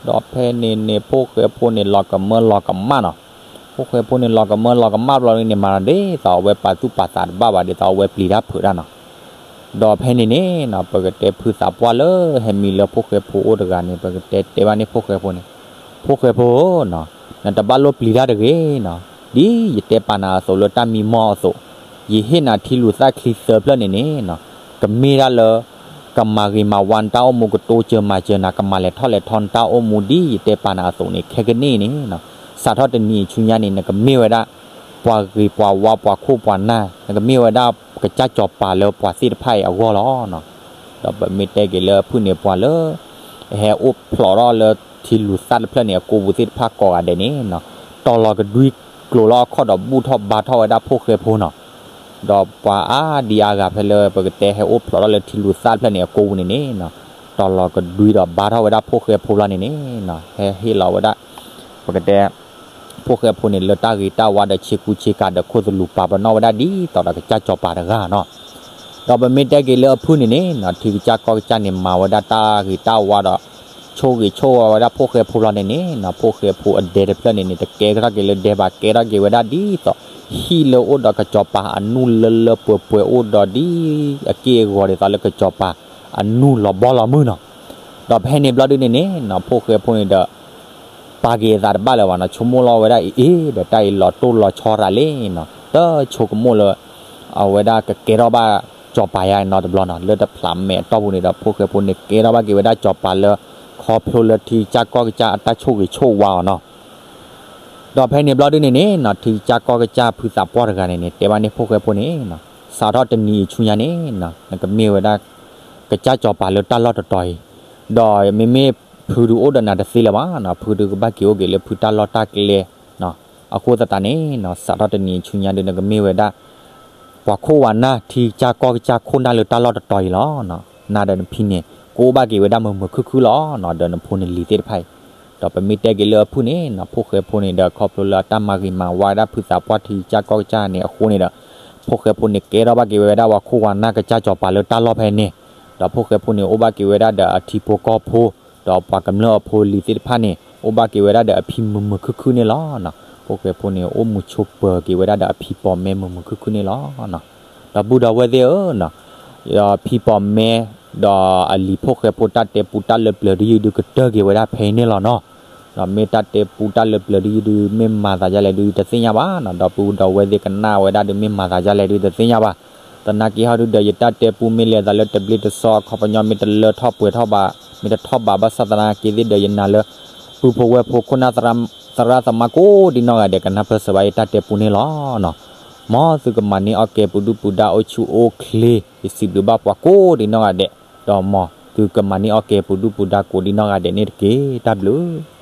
ဒီးဖဲန့ၣ်န့ၣ် ဖိၣ်ဃဲဖိန့ၣ် လီၤကမၢလီၤကမၣ်နီၤ. ဖိၣ်ဃဲဖိန့ၣ် လီၤကမၢလီၤကမၣ်ဘျီန့ၣ် မၤဒ်သိးအဝဲပာ်သူၣ်ပာ်သးတဘၣ်ဘၣ် ဒ်သိးအဝဲပျံၤတၢ်ဖုးတၢ်နီၤ. ဒီးဖဲန့ၣ်န့ၣ်နီၤ ပကတဲဖုသးပှၢ်လၢဟဲမံလၢဖိၣ်ဃဲဖိအိၣ်တဂၤန့ၣ် ပကတဲတဲဘၣ်န့ၢ်ဖိၣ်ဃဲဖိန့ၣ်, ဖိၣ်ဃဲဖိဧၢနီၤ, နတဘၣ်လိၣ်ပျံၤတၢ်တဂ့ၤနီၤ, ဒ်ယတဲပာ်နၤအသိးလၢတၢ်မံမီၢ်အသိး, ယဟ့ၣ်နၤထံလူၤသၣ်ချံသၢဖျၢၣ်န့ၣ်န့ၣ်နီၤ, ကမ့ၢ်ဒၣ်လၢ ကမၤဂ့ၤမၤဝါနတၢ်အိၣ်မူ ကတိစၢၤမၤစၢၤနၤ ကမၤလဲၤထီၣ်လဲၤထီနတၢ်အိၣ်မူ ဒ်ယတဲပာ်နၤအသိးန့ၣ် ခဲကနံၣ်န့ၣ်နီၤ, စးထီၣ်တနံၤအံၤဆူညါန့ၣ် နကမ့ၢ်ဝဲဒၣ် ပှၤဂ့ၤပှၤဝါ ပှၤခိၣ်ပှၤနၢ်, နကမ့ၢ်ဝဲဒၣ်ကစၢ်စီၤပၤလၢပှၤသ့ၣ်တဖၣ်အံၤအဂီၢ်လီၤနီၤ. ဒီးပမ့ၢ်တဲက့ၤလၢအဖုၣ်န့ၣ် ပှၤလၢ ဟဲအိၣ်ဖျိးထီၣ်လၢထံလူၤသၣ်တဖျၢၣ်န့ၣ် အကိာ်ပူၤသ့ၣ်တဖၣ်ကိးဂၤဒဲးန့ၣ်နီၤ, တီၤလီၤကဒွံကျိၤလီၤအခီၣ်ဒီး ဘူၣ်ထီၣ်ဘါထီၣ်ဝဲဒၣ်ဖိၣ်ဃဲဖိနီၤ. ဒီးပှၤအါဒံအါဂၤဖဲလၢပကတဲဟဲအိၣ်ဖျိးထီၣ်လၢထံလူၤသၣ်တဖျၢၣ်န့ၣ် အကိာ်ပူၤန့ၣ်န့ၣ်နီၤ, တီၤလီၤကဒွံဒီးဘါထီၣ်ဝဲဒၣ်ဖိၣ်ဃဲဖိလီၤန့ၣ်န့ၣ်နီၤ, ဟဲဟ့ၣ်လီၤဝဲဒၣ် ပကတဲ ဖိၣ်ဃဲဖိန့ၣ် လၢတၢ်ဂ့ၤတၢ်ဝါဒီးဆ့ကူဆ့ကၤဒီးခိၣ်သလုးပာ်ပနီၣ်ဝဲဒၣ်ဒ်သိးဒီးကစၢ်စီၤပၤတဂၤနီၤ. ဒီးပမ့ၢ်တဲက့ၤလၢအဖုၣ်န့ၣ်န့ၣ်နီၤ, ထံကစၢ်ကီၢ်ကစၢ်န့ၣ်မၤဝဲဒၣ်တၢ်ဂ့ၤတၢ်ဝါဒီး ဆိၣ်ဂ့ၤဆိၣ်ဝါဝဲဒၣ်ဖိၣ်ဃဲဖိလီၤန့ၣ်န့ၣ်နီၤ, ဖိၣ်ဃဲဖိအဒဲတဖျၢၣ်န့ၣ်န့ၣ် တကဲထီၣ်က့ၤလၢဒဲဘၣ် ကဲထီၣ်က့ၤဝဲဒၣ်ဒ်သိး ဟံၣ်လၢအိၣ်ဒီးကစီၤပၤအနူၢ်လၢလၢပှဲၤပှဲၤအိၣ်ဒီးဒ်အက့ၢ်အဂီၤဒ်သိးလၢကစီၤပၤအနူၢ်လီၤဘီလီၤမုၢ်နီၤ. ဒီးဖဲန့ၣ်ဘျီဒုန့ၣ်န့ၣ်နီၤ, ဖိၣ်ဃဲဖိန့ၣ်ဒီး ပာ်က့ၤအသးတဘၣ်လၢၤဘၣ်နီၤ, ဆိကမိၣ်လီၤဝဲဒၣ်အ့ၣ် ဒီးတၢ်အံၤလီၤတိၢ်လီၤဆီရၤလံနီၤ, တဆိကမိၣ်လၢ အဝဲဒၣ်ကကဲထီၣ်ဘၣ်စီၤပၤယါနီတဘျီနီၤ, လၢတဖျးမဲာ်အတီၢ်ပူၤန့ၣ်ဒီး ဖိၣ်ဃဲဖိန့ၣ်ကဲထီၣ်ဘၣ်က့ၤဝဲဒၣ်စီၤပၤလၢ ခီဖျိလၢထံကစၢ်ကီၢ်ကစၢ်အတၢ်ဆိၣ်ဂ့ၤဆိၣ်ဝါအီၤနီၤ. ဒီးဖဲန့ၣ်ဘျီဒုန့ၣ်န့ၣ်နီၤ, ထံကစၢ်ကီၢ်ကစၢ်ဖုသးပှၢ်တဂၤန့ၣ်န့ၣ် တဲဘၣ်န့ၣ်ဖိၣ်ဃဲဖိန့ၣ်နီၤ, စးထီၣ်တနံၤအံၤဆူညါန့ၣ်နီၤ, နကမ့ၢ်ဝဲဒၣ် ကစၢ်စီၤပၤလၢတၢ်လီၢ်တတီၤအံၤ, ဒီးမ့မ့ၢ်ဖုဒုးအိၣ်ဒီးနၤတသ့လၢၤဘၣ်နီၤ, ဖုဒုးကဘၣ်က့ၤအိၣ်က့ၤလၢဖုတၢ်လီၢ်တၢ်ကျဲနီၤ. အဃိသတးန့ၣ်နီၤ, စးထီၣ်တနံၤအံၤဆူညါဒုး နကမ့ၢ်ဝဲဒၣ် ပှၤခိၣ်ဝၤနၢ် ထံကစၢ်ကီၢ်ကစၢ်ခိၣ်နၢ်လၢတၢ်လီၢ်တတီၤအံၤလီၤ. နၤဒီးနဖံန့ၣ် ကအိၣ်ဘၣ်က့ၤဝဲဒၣ်မုာ်မုာ်ခုၣ်ခုၣ်လီၤနီၤ, ဒီးနဖိန့ၣ်လံၤသ့ၣ်တဖၣ်အံၤ. ဒီးပမ့ၢ်တဲက့ၤလၢအဖုၣ်န့ၣ်နီၤ, ဖိၣ်ဃဲဖိန့ၣ်ဒီး ခီဖျိလၢအတၢ်မၤဂ့ၤမၤဝါဝဲဒၣ်ဖုသးပှၢ်ထံကစၢ်ကီၢ်ကစၢ်န့ၣ်အဃိန့ၣ်ဒီး ဖိၣ်ဃဲဖိန့ၣ် ကဲထီၣ်ဘၣ်က့ၤဝဲဒၣ်ပှၤခိၣ်ဝၤနၢ်ကစၢ်စီၤပၤလၢတၢ်လီၢ်ဖဲန့ၣ်, ဒီးဖိၣ်ဃဲဖိန့ၣ် အိၣ်ဘၣ်က့ၤဝဲဒၣ်ဒီးအထံဖိကီၢ်ဖိ ဒီးပှၤကမျၢၢ်အဖိလံၤသ့ၣ်တဖၣ်န့ၣ် အိၣ်ဘၣ်က့ၤဝဲဒၣ်ဒီးအဖံမုာ်မုာ်ခုၣ်ခုၣ်န့ၣ်လီၤနီၤ. ဖိၣ်ဃဲဖိန့ၣ် အိၣ်မူဆိးပၢၤက့ၤဝဲဒၣ်ဒီးအဖံပီၤမဲမုာ်မုာ်ခုၣ်ခုၣ်န့ၣ်လီၤ. ဒီပုၢ်ဒီဝဲၢ်သ့ၣ်ဧၢ, ဖံပီၤမဲ ဒီးအလံၤဖိၣ်ဃဲဖိတၢ်တဲပူတၢ်လၢပျၢၤဒုယုၢ်ဒုကတၢၢ်က့ၤဝဲဒၣ်ဖဲအံၤန့ၣ်လီၤနီၤ. ဒီးမ့ၢ်တၢ်တဲပူတၢ်လၢပျၢၤဒုယုၢ်ဒု မ့ၢ်မၤသးဒ်လဲၣ်ဒုတသ့ၣ်ညါဘၣ်နီၤ. ဒီပုၢ်ဒီဝဲၢ်သ့ၣ်ကနၣ်ဝဲဒၣ်ဒု မ့ၢ်မၤသးဒ်လဲၣ်ဒုတသ့ၣ်ညါဘၣ်. သနာ်က့ဟီဒုဒီး ယတၢ်တဲပူမ့ၢ်လဲၤသးလၢတဘျ့တစီ အခီပညီမ့ၢ်တလၢထီၣ်ပှဲၤထီၣ်ဘၣ်, မ့ၢ်တထီၣ်ဘၣ်ဘၣ်ဆၣ်သနာ်က့သ့ၣ်ဒီး ယနာ်လၢ ပုၢ်ဖိဝဲၢ်ဖိခိၣ်နၢ် သရၣ်သမါကိးဒံနီၢ်ဂၤဒဲး ကနၢ်ပၢၢ်စၢၤဘၣ်ယတၢ်တဲပူန့ၣ်လီၤနီၤ. မ်သုကမၤန့ၢ်အီၣ်ကဲပူၤဒုၣ်ပူၤဒါအိၣ်ဆူၣ်အိၣ်ချ့ ယစံးဘျုးဘၣ်ပှၤကိးဒံနီၢ်ဂၤဒဲး, ဒီးမ်သုကမၤန့ၢ်အီၣ်ကဲပူၤဒုၣ်ပူၤဒါကိးဒံနီၢ်ဂၤဒဲးန့ၣ်တက့ၢ်. တၢ်ဘျုး